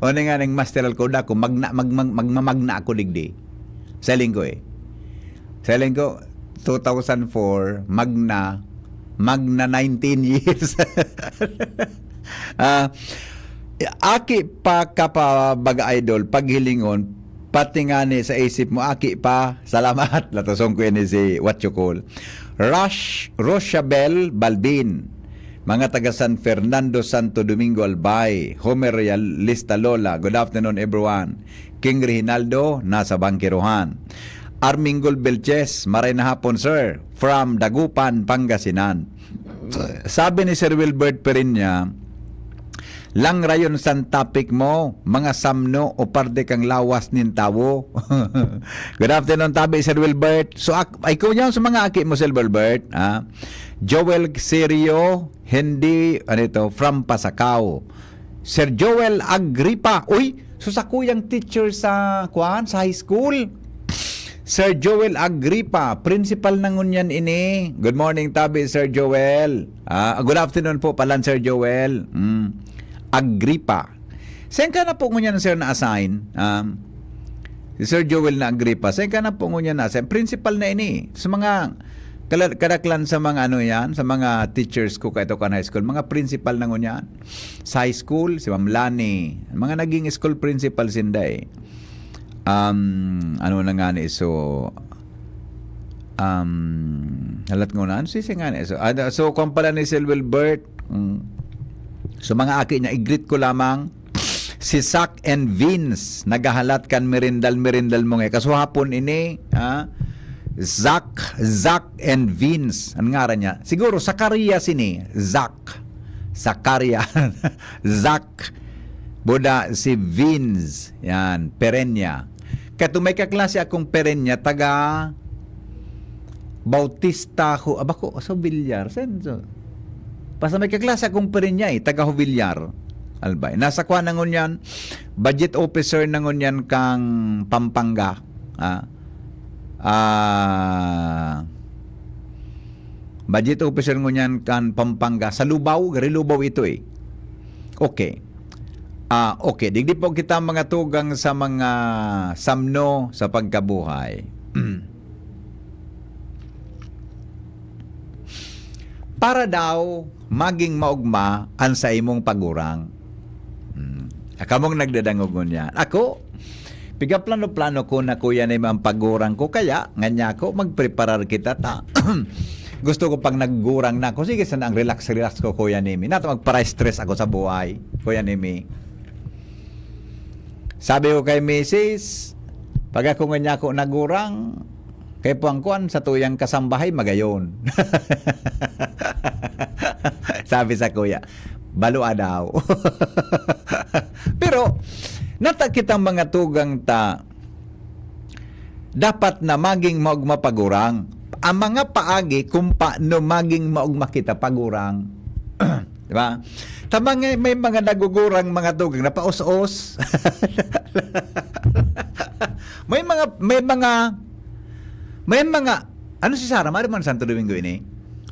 O na nga, nang master ako, dako, magna, mag, mag, magmamagna ako digdi. Selling ko eh. Selling ko, two thousand four, magna, magna nineteen years. Ah, aki pa ka pa, baga idol, paghilingon, pati nga ni sa isip mo, aki pa. Salamat. Latason ko ini si what you call. Rush, Rochabel Balbin. Mga taga San Fernando, Santo Domingo, Albay. Homer Realista Lola. Good afternoon, everyone. King Reginaldo, nasa Bangkerohan. Armingol Belches, maray na hapon, sir. From Dagupan, Pangasinan. Sabi ni Sir Wilbert Perinya, lang rayon san topic mo, mga samno o parte kang lawas nin tawo. Good afternoon, tabi, Sir Wilbert. So, ak- ay, kung yan sa mga aki mo, Sir Wilbert, ha? Joel Serio, hindi, ano ito, from Pasacao. Sir Joel Agripa. Uy, so sa kuyang teacher sa, kuan, sa high school. Sir Joel Agripa, principal na ngunyan ini. Good morning, tabi, Sir Joel. Ah, good afternoon po pala, Sir Joel. Mm. Agripa. Saan ka na po ngunyan, sir, na-assign? Um, si Sir Joel na Agripa, saan ka na po ngunyan na-assign? Principal na ini. Sa mga kala- kadaklan sa mga ano yan, sa mga teachers ko kaito kan high school, mga principal na ngunyan. Sa high school, si Ma'am Lani, mga naging school principal sinda eh. Um, ano na nga ni, so, um, halat ko na, ano sisi nga ni? So, ah, so, kung pala ni Sir Wilbert, Mm. So, mga aki niya, i-greet ko lamang si Zach and Vince. Naghahalat kan merindal-merindal mo nga. Kasuhapon ini, ha? Zach, Zach and Vince. Ang ngaran niya? Siguro, Zacarias ini. Zach. Zacarias. Zach. Buda si Vince. Yan. Perenya. Kato may kaklase akong Perenya, taga Bautista ho. Aba ko, sa Villar. Saan? So, basta may kaklase akong Perenya eh, taga Jovillar. Albay. Nasa kwa na ngunyan, budget officer na ngunyan kang Pampanga. Ah, ah, budget officer ngunyan kan Pampanga. Sa Lubao, gari Lubao ito eh. Okay. Ah, okay. Digdi po kita mga tugang sa mga samno sa pagkabuhay. Para daw maging maogma an saimong pagurang. Hmm. Kamong nagdadangog ngunyan. Ako, pigaplano-plano ko na kuya ni ang pagurang ko, kaya nga niya ako, magpreparar kita ta. Gusto ko pag naggurang na ako, sige sana ang relax-relax ko, kuya Nimi. Nato magpara-stress ako sa buhay, kuya Nimi. Sabi ko kay misis, pag ako nga niya ako nagurang, kay puwang kuan sa tuyang kasambahay, magayon. Sabi sa kuya, balua daw. Pero, nata kitang mga tugang ta, dapat na maging maogma pagurang. Ang mga paagi kung paano maging maogma kita pagurang. Di ba? Tama nga, may mga nagugurang mga tugang na paus-os. May mga, may mga, may mga, ano si Sarah? Mada man Santo Domingo ini?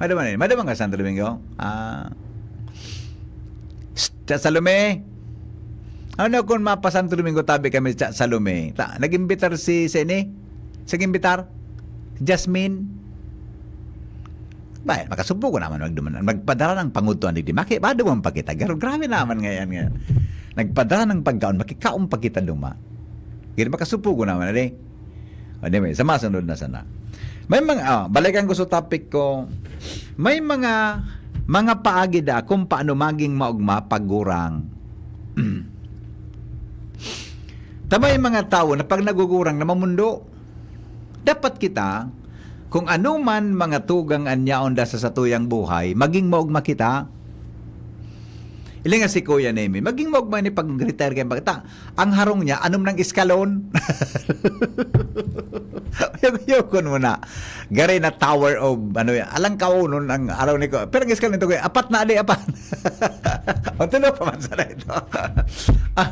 Mada man ini? Mada man ka Santo Domingo? Ah. Psst, Tia Salome. Ano kung mapa Santo Domingo tabi kami sa Salome? Ta, nag-imbitar si, si ini? Sa imbitar? Jasmine? Ba, makasupo ko naman magduman. Magpadara ng pangutuan digdi. Maki, ba, duman pa kita. Garo, grabe naman ngayon, ngayon. Nagpadara ng pagkaon, makikaon pa kita duma. Garo, makasupo ko naman, ali. O, di ba? Sa masunod na sana. May mga, ah, balikan ko sa topic ko. May mga, mga paagi da kung paano maging maogma pag gurang. Ta may mga tawo na pag nagugurang na mamundo. Dapat kita, kung ano man mga tugang an yaon da sa satuyang buhay, maging maogma kita. Ili nga si Kuya Nemi, maging maogma ni pag-retire kay pagta. Ang harong niya, anom ng eskalon. Yukon mo na. Gari na tower of, ano yan, alang kaunon ang araw ni ko. Pero ang eskalon ito, apat na ali, apat. O, tulo pa man sana ito. Ah,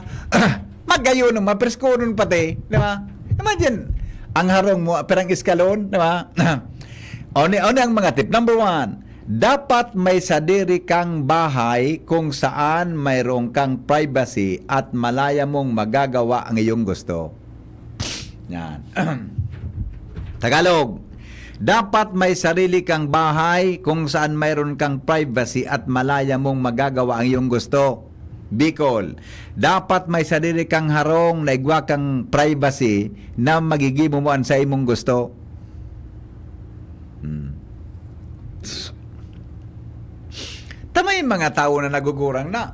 magayon naman, preskonon pati, di ba? Imagine, ang harong mo, pirang eskalon, di ba? Oni, oni ang mga tip. Number one, dapat may sadiri kang bahay kung saan mayroon kang privacy at malaya mong magagawa ang iyong gusto. Yan. Tagalog, dapat may sarili kang bahay kung saan mayroon kang privacy at malaya mong magagawa ang iyong gusto. Bicol, dapat may sadiri kang harong na igwa kang privacy na magigibo mo an saimong gusto. Hmm. Tamay mga tawo na nagugurang na.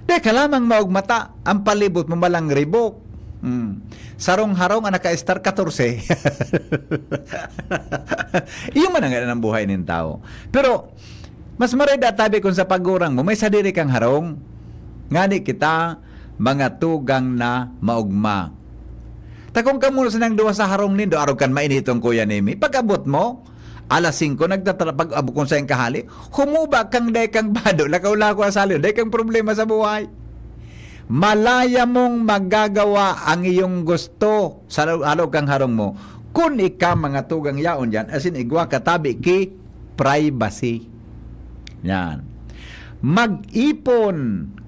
Teka lamang, maugmata, ang palibot mo malang ribok. Hmm. Sarong harong ang naka-star katorse. Iyo man ang ang buhay nin tawo. Pero, mas marida tabi kung sa pagurang mo, may sadiri kang harong. Ngani kita, mga tugang na maugma. Ta kung kamo na sinang duwa sa harong nindo, arog kan mainiton, Kuya Nemi. Pag-abot mo, alas singko, nagtatara-, pag-abot kung saan kahali, humuba kang dai kang bado, lakaw-lakaw sa salon, dai kang problema sa buhay. Malaya mong magagawa ang iyong gusto sa lo-, alog kang harong mo. Kun ika, mga tugang yaon diyan, asin igwa ka tabi ki privacy. Yan. Mag-ipon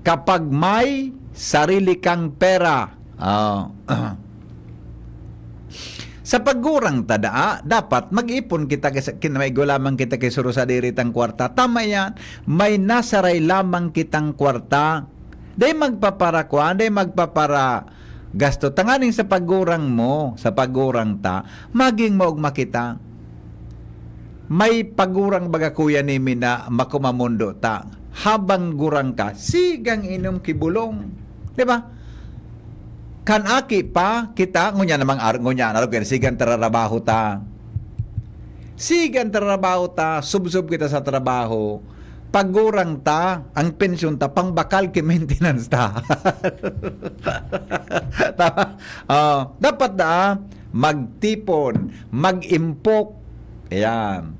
kapag may sarili kang pera. Ah, sa paggurang ta daa, dapat mag-ipon kita kay sa-, kin-, may lamang kita kay suro sadiri tang kwarta. Tama yan. May nasaray lamang kitang kwarta. Dai magpaparakuan, dai magpapara gasto. Tanganing sa paggurang mo, sa paggurang ta, maging maugma kita. May paggurang baga, Kuya Nemi, na makumamundo ta. habang gurang ka, sigang inom ki bulong. Di ba? Kan aki pa, kita, ngunyan namang ar-, ngunyan, arog ka, sigang tararabaho ta. Sigang tararabaho ta, subsob kita sa trabaho. Pag gurang ta, ang pensyon ta, pangbakal ki maintenance ta. Tama? Oh, dapat na, magtipon, mag-impok. Ayan.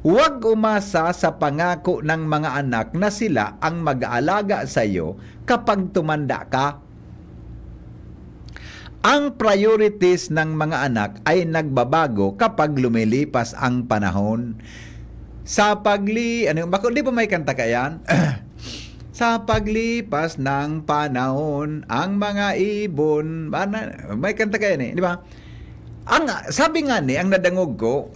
Huwag umasa sa pangako ng mga anak na sila ang mag-aalaga sa iyo kapag tumanda ka. Ang priorities ng mga anak ay nagbabago kapag lumilipas ang panahon. Sa pagli-, ano, bako, di ba may kanta ka yan? Sa paglipas ng panahon, ang mga ibon, ana-, may kanta ka yan eh, di ba? Ang, sabi nga ni, ang nadangog ko,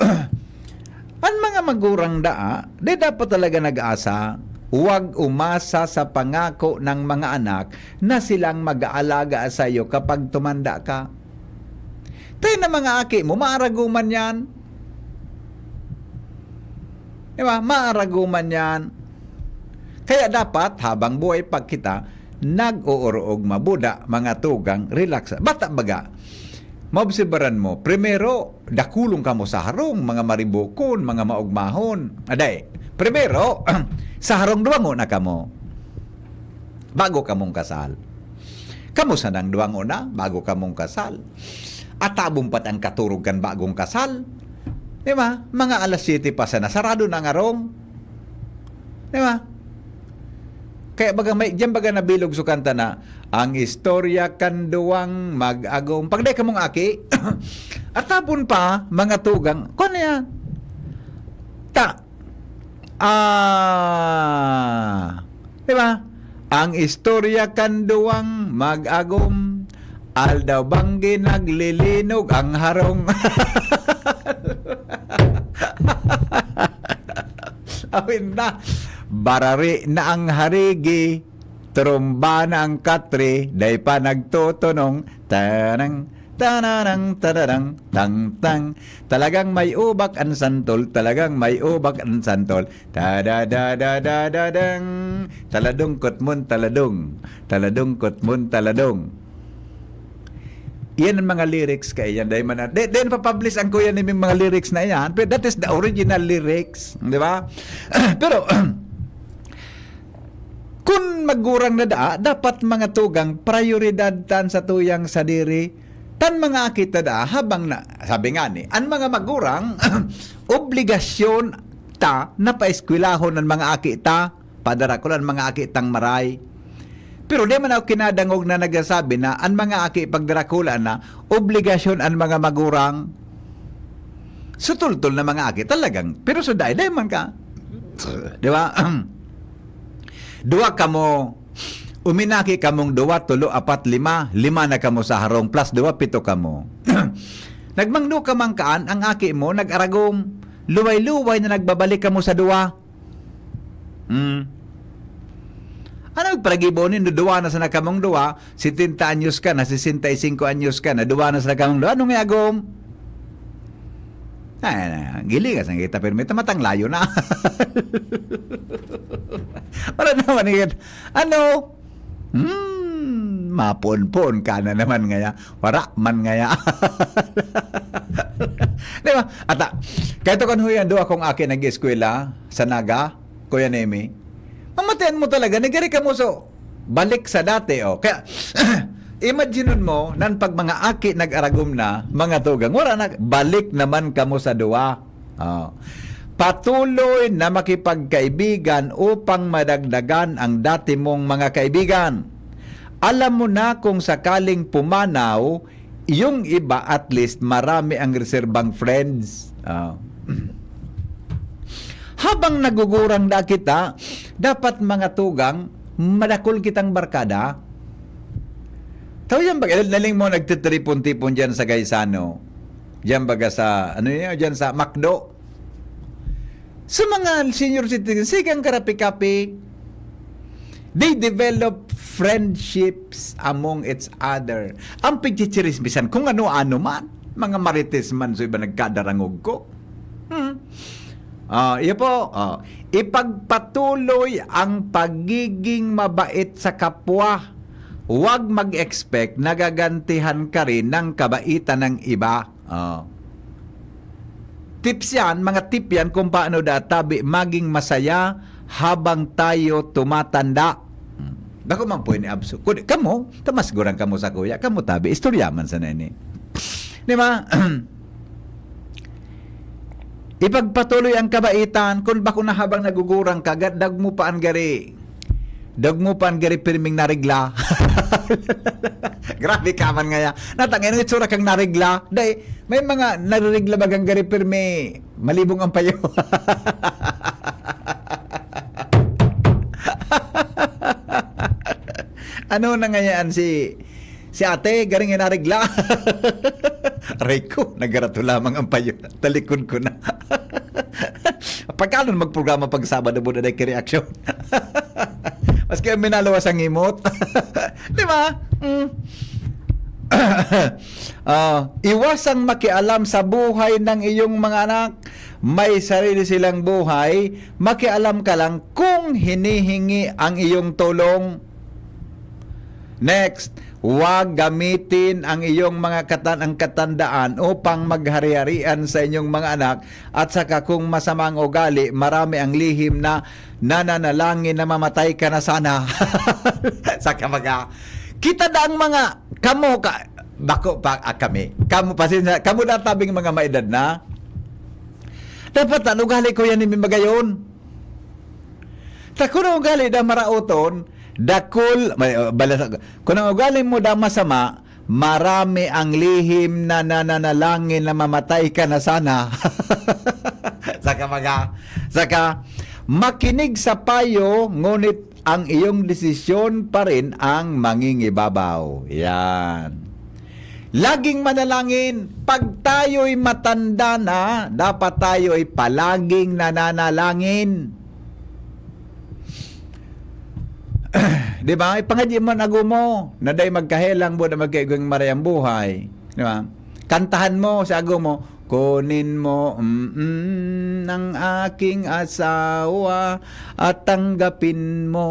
ang mga magurang daa, di dapat talaga nag-asa, huwag umasa sa pangako ng mga anak na silang mag-aalaga sa iyo kapag tumanda ka. Tayo na mga aki mo, maaraguman yan. Di ba? Maaraguman yan. Kaya dapat, habang buhay pa kita, nag-ooroog mabuda, mga tugang, relax. Bata baga, maobserbaran mo, primero, dakulong kamo sa harong, mga maribukon, mga maugmahon. Aday, primero, sa harong duwango na kamo. Bago kamong kasal. Kamo sanang duwango na, bago kamong kasal. Atabon pa ang katurog kan bagong kasal. Di ba? Mga alas siyete pa sana, sarado na ang harong. Di ba? Kaya baga may, diyan baga nabilog sa kanta na, "Ang istorya kan duwang mag-agom." Pag di kamong aki, atabon pa, mga tugang, kung ano yan? Ta, ah, di ba? "Ang istorya kan duwang mag-agom, aldaw banggi naglilinog ang harong." Awin na, "Barari na ang harigi, tromba na ang katre, dai pa nagtotonong, tanang, tananang, tadadang, tang, tang. Talagang may ubak an santol, talagang may ubak an santol. Tadadadadadadang, taladong kotmon, taladong, taladong kotmon, taladong." Iyan ang mga lyrics kaiyan. Dahil man, di, di pa-publish ang kuya ni mga lyrics na iyan. Pero that is the original lyrics. Di ba? Pero, kun magurang na daa, dapat mga tugang, prioridad tan sa tuyang sadiri. Tan mga aki ta daa, habang na, sabi nga ni, an mga magurang, obligasyon ta na paeskwelahon an mga aki ta, padarakulan mga aki tang maray. Pero di man ako kinadangog na nagsasabi na an mga aki pagdarakula na, obligasyon an mga magurang. Sutultol na mga aki, talagang, pero sa dai, dai man ka. Di ba? Duwa kamo, uminaki kamong duwa, tulo, apat, lima, lima na kamo sa harong, plus duwa, pito kamo. Nagmangno ka man kaan, ang aki mo, nag-aragom. Luway-luway na nagbabalik kamo sa duwa. Hmm. Ano magparagibo nin duwa na sana kamong duwa, setenta anyos ka na, sesenta y cinco anyos ka na, duwa na sana kamong duwa, anong iagom? Ay, na, gilingas ang kita, pero may tamatang layo na. Wala naman, ano? Hmm, mapoon-poon ka na naman ngaya. Wara man ngaya. Di ba? Ata, kahit ako huyan, do akong aki nag-eskwela sa Naga, Kuya Nemi. Mamatayan mo talaga, nagari ka mo so, balik sa dati, oh. Kaya, imagine mo, nan pag mga aki nag-aragom na, mga tugang, wala na, balik naman kamo sa duwa. Oh. Patuloy na makipagkaibigan upang madagdagan ang dati mong mga kaibigan. Alam mo na kung sakaling pumanaw, yung iba at least marami ang reserbang friends. Oh. Habang nagugurang na kita, dapat mga tugang, madakol kitang barkada. Tao yan, pag naling mo nagtitripon-tipon dyan sa Gaisano, dyan baga sa, ano yun, dyan sa McDo. Sa mga senior citizen, sigang karapi-kapi, they develop friendships among each other. Ang pagchichirismisan, kung ano-ano man, mga marites man, so iba nagkadarangog ko. Hmm. Ah, iyo po. Ah, ipagpatuloy ang pagiging mabait sa kapwa. Huwag mag-expect na gagantihan ka rin ng kabaitan ng iba. Ah. Tips yan, mga tip yan kung paano da tabi maging masaya habang tayo tumatanda. Hmm. Bako man po ini abso. Kun, kamo, tamas gurang kamo sa kuya, kamo tabi, istorya man sana ini. Di ba? Ipagpatuloy ang kabaitan, kun bako na habang nagugurang ka, ga-, dagmo pa an gari. Dagmo pa an gari pirming narigla. Grabe ka man ngaya. Natang, anong itsura kang narigla? Dai, may mga naririgla bagang gari pirmi, malibong ang payo. Ano na ngayaan si, si ate, garing nga narigla? Aray ko, nagarato lamang ang payo. Talikod ko na. Pagkalon magprograma pag Sabado mo na ki-reaction. Maski ang minalawas ang imot. Di ba? Mm. Ah, iwasang makialam sa buhay ng iyong mga anak. May sarili silang buhay. Makialam ka lang kung hinihingi ang iyong tulong. Next, huwag gamitin ang iyong mga katan-, ang katandaan upang maghari-harian sa inyong mga anak, at saka kung masama ang ugali, marami ang lihim na nananalangin na mamatay ka na sana. Saka mga, kita da ang mga, kamo ka, bako pa, ah, kami. Kamo, pasensya, kamo na tabing mga maedad na. Dapat ang ugali ko yan, hindi magayon. Ta kun ang ugali da maraoton, dakul, may, uh, balas, kun ang ugali mo da masama, marami ang lihim na nananalangin na mamatay ka na sana. Saka mga, saka, makinig sa payo, ngunit ang iyong desisyon pa rin ang mangingibabaw. Yan. Laging manalangin. Pag tayo'y matanda na, dapat tayo'y palaging nananalangin. Di ba? Ipangadyi mo an ago mo, na dai magkahelang buot na magkaigwang maray ang buhay. Di ba? Kantahan mo sa ago mo, "Kunin mo, mm, ang aking asawa at tanggapin mo."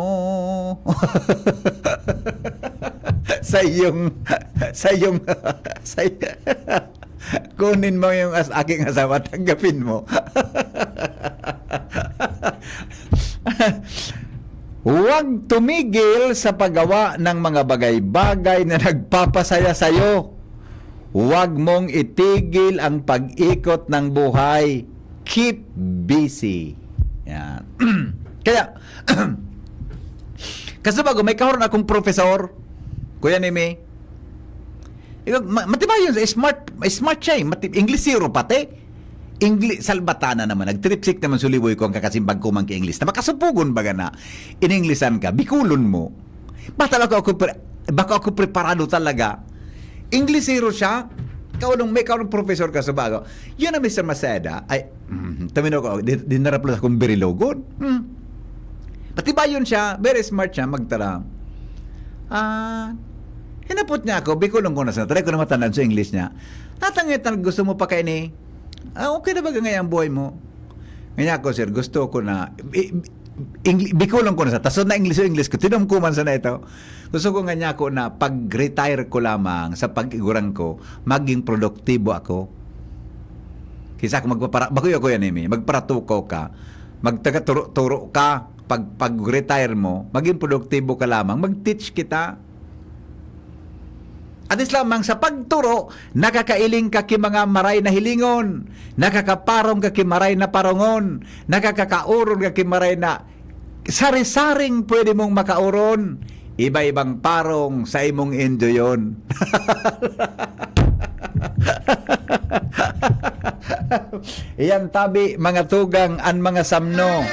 Sa iyong, sa iyong, sa, kunin mo yung as-, aking asawa, tanggapin mo. Huwag tumigil sa paggawa ng mga bagay-bagay na nagpapasaya sa'yo. Huwag mong itigil ang pag-ikot ng buhay. Keep busy. Yan. Kaya, kasubago, may kahoron akong profesor, Kuya Nemi. Ikaw, ma-, matibayon siya, smart, smart siya eh. Mati-, Inglesero pati. Ingli-, salbatana naman, nagtripsik naman suliboy ko ang kakasimbag ko man ki English. Na makasupugon baga na in-Englishan ka, Bicolon mo. Bata bako ako pre-, bako ako preparado talaga. Inglesero siya, kaulong, may kaulong professor ka sa bago. Yun na, Mister Maceda, ay, mm, tamino ko, di, di naraplos akong birilogon. Hmm. Matibayon siya, very smart siya, magtara. Ah, hinapot niya ako, Bicolon ko na sa, try ko na matandaan sa English niya. Natangitan, gusto mo pa kaini? Ah, okay na ba ngayon ang buhay mo? Ngayon ako, sir, gusto ko na, i-, Ingli-, Bicolon ko na sa, tasod na English o English ko, tinumkuman sa na ito. Gusto ko nga niya ako na pag-retire ko lamang sa pag-igurang ko, maging produktibo ako. Kisa ako magpapara-, bago ako yan, Amy, magparatukaw ka, magtagaturo-turo ka, pag, pag-retire mo, maging produktibo ka lamang, mag-teach kita. At least lamang sa pagturo, nakakailing ka ki mga maray na hilingon, nakakaparong ka ki maray na parongon, nakakakaoron ka ki maray na sari-saring pwede mong makaoron. Iba-ibang parong sa imong enjoyon. Iyan tabi, mga tugang, an mga samno.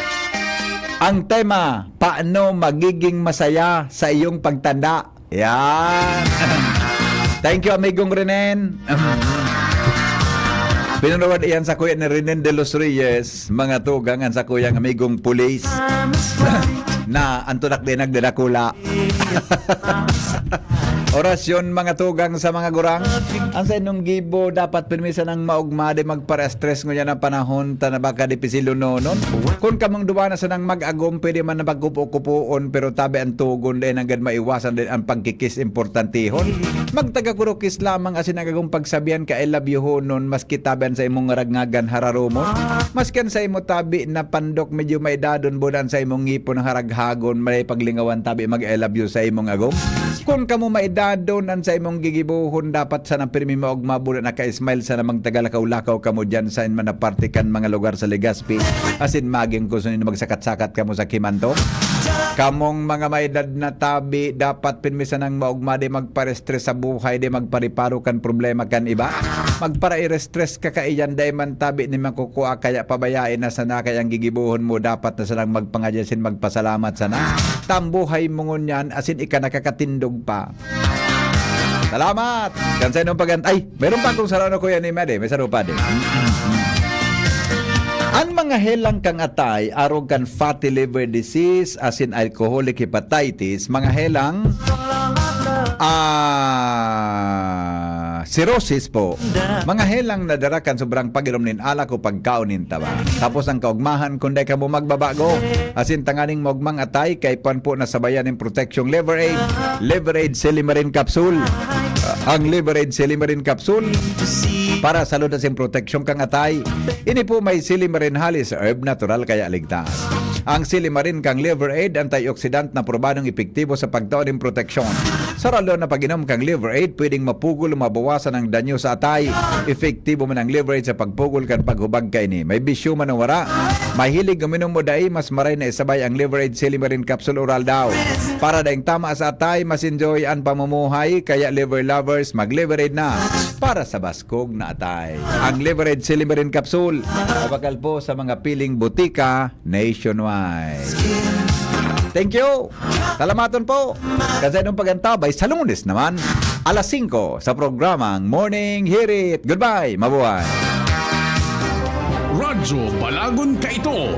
Ang tema, paano magiging masaya sa iyong pagtanda? Yan. Thank you, amigong Renen. Pinunawad iyan sa kuya ni Renen de los Reyes, mga tugang, an sa kuyang amigong pulis na antunak din nagdadakula. Orasyon, mga tugang sa mga gurang. Ang sa inyong gibo, dapat pirmi sanang maogma, di magpara-stress ngunyan ang panahon, ta na baka dipisil lunonon. Kun kamong duwa na sanang mag-agom, pwede man na pagkupo-kupoon, pero tabi ang tugon, dai nanggad maiwasan din ang pagkikis importantihon. Magtaga-kurukis lamang asin ang agong pagsabihan ka I love you honon, maski tabi an sa imong ragngagan hararumon. Maski an sa imo tabi na pandok medyo maedadon, buda an sa imong ngipon haraghagon, may paglingawan tabi mag I love you sa imong agom. Kun kamo maedadon an sa imong gigibohon, dapat sana pirmi maogma, buda naka-smile sana, magtagalakaw-lakaw kamo diyan, sain man na parte kan mga lugar sa Legazpi, asin magin kung sino magsakat-sakat kamo sa kimanto. Kamong mga maedad na tabi, dapat pirmi sanang maogma, di magpare-stress sa buhay, di magpariparo kan problema kan iba. Magpara-stress ka kaiyan, dai man tabi ni makukua, kaya pabayae na sana, kaya ang gigibohon mo, dapat na sanang magpangadya asin magpasalamat sana. Ta an buhay mo ngunyan, asin ika nakakatindog pa. Salamat! Kan sa inong pagant-, ay, meron pa akong sarano, Kuya ni Made. May saro pa din. An mga helang kang atay, arog kan fatty liver disease, asin alcoholic hepatitis, mga helang, ah, cirrhosis po. Mga helang nadara kan sobrang pag-inom nin alak o pagkaon nin taba. Tapos ang kaugmahan, kung dai kamo magbabago, asin tanganing maugmang atay, kaipuhan po na sabayan nin proteksyong Liver Aid, Liver Aid Silimarin Capsule. Ang Liver Aid Silimarin Capsule para sa lunas nin proteksyon kang atay. Ini po may Silimarin Halis Herb, natural kaya ligtas. Ang Silimarin kang Liver Aid, antioxidant na probadong epektibo sa pagtao nin proteksyon. Sa ralo na pag-inom kang Liver Aid, pwedeng mapugol o mabawasan ang danyo sa atay. Epektibo man ang Liver Aid sa pagpugol kan paghubag kaini. May bisyo man o wara, mahilig uminom o dai, mas maray na isabay ang Liver Aid Silimarin Capsule Oral daw. Para daing tama sa atay, mas enjoy an pamumuhay, kaya Liver Lovers, mag-Liver Aid na para sa baskog na atay. Ang Liver Aid Silimarin Capsule, mabakal po sa mga piling botika nationwide. Thank you! Salamaton po! Kan sa inyong pag-antabay, sa Lunes naman, alas singko, sa programang Morning Hirit. Goodbye! Mabuhay! Radyo Balagon Kaito.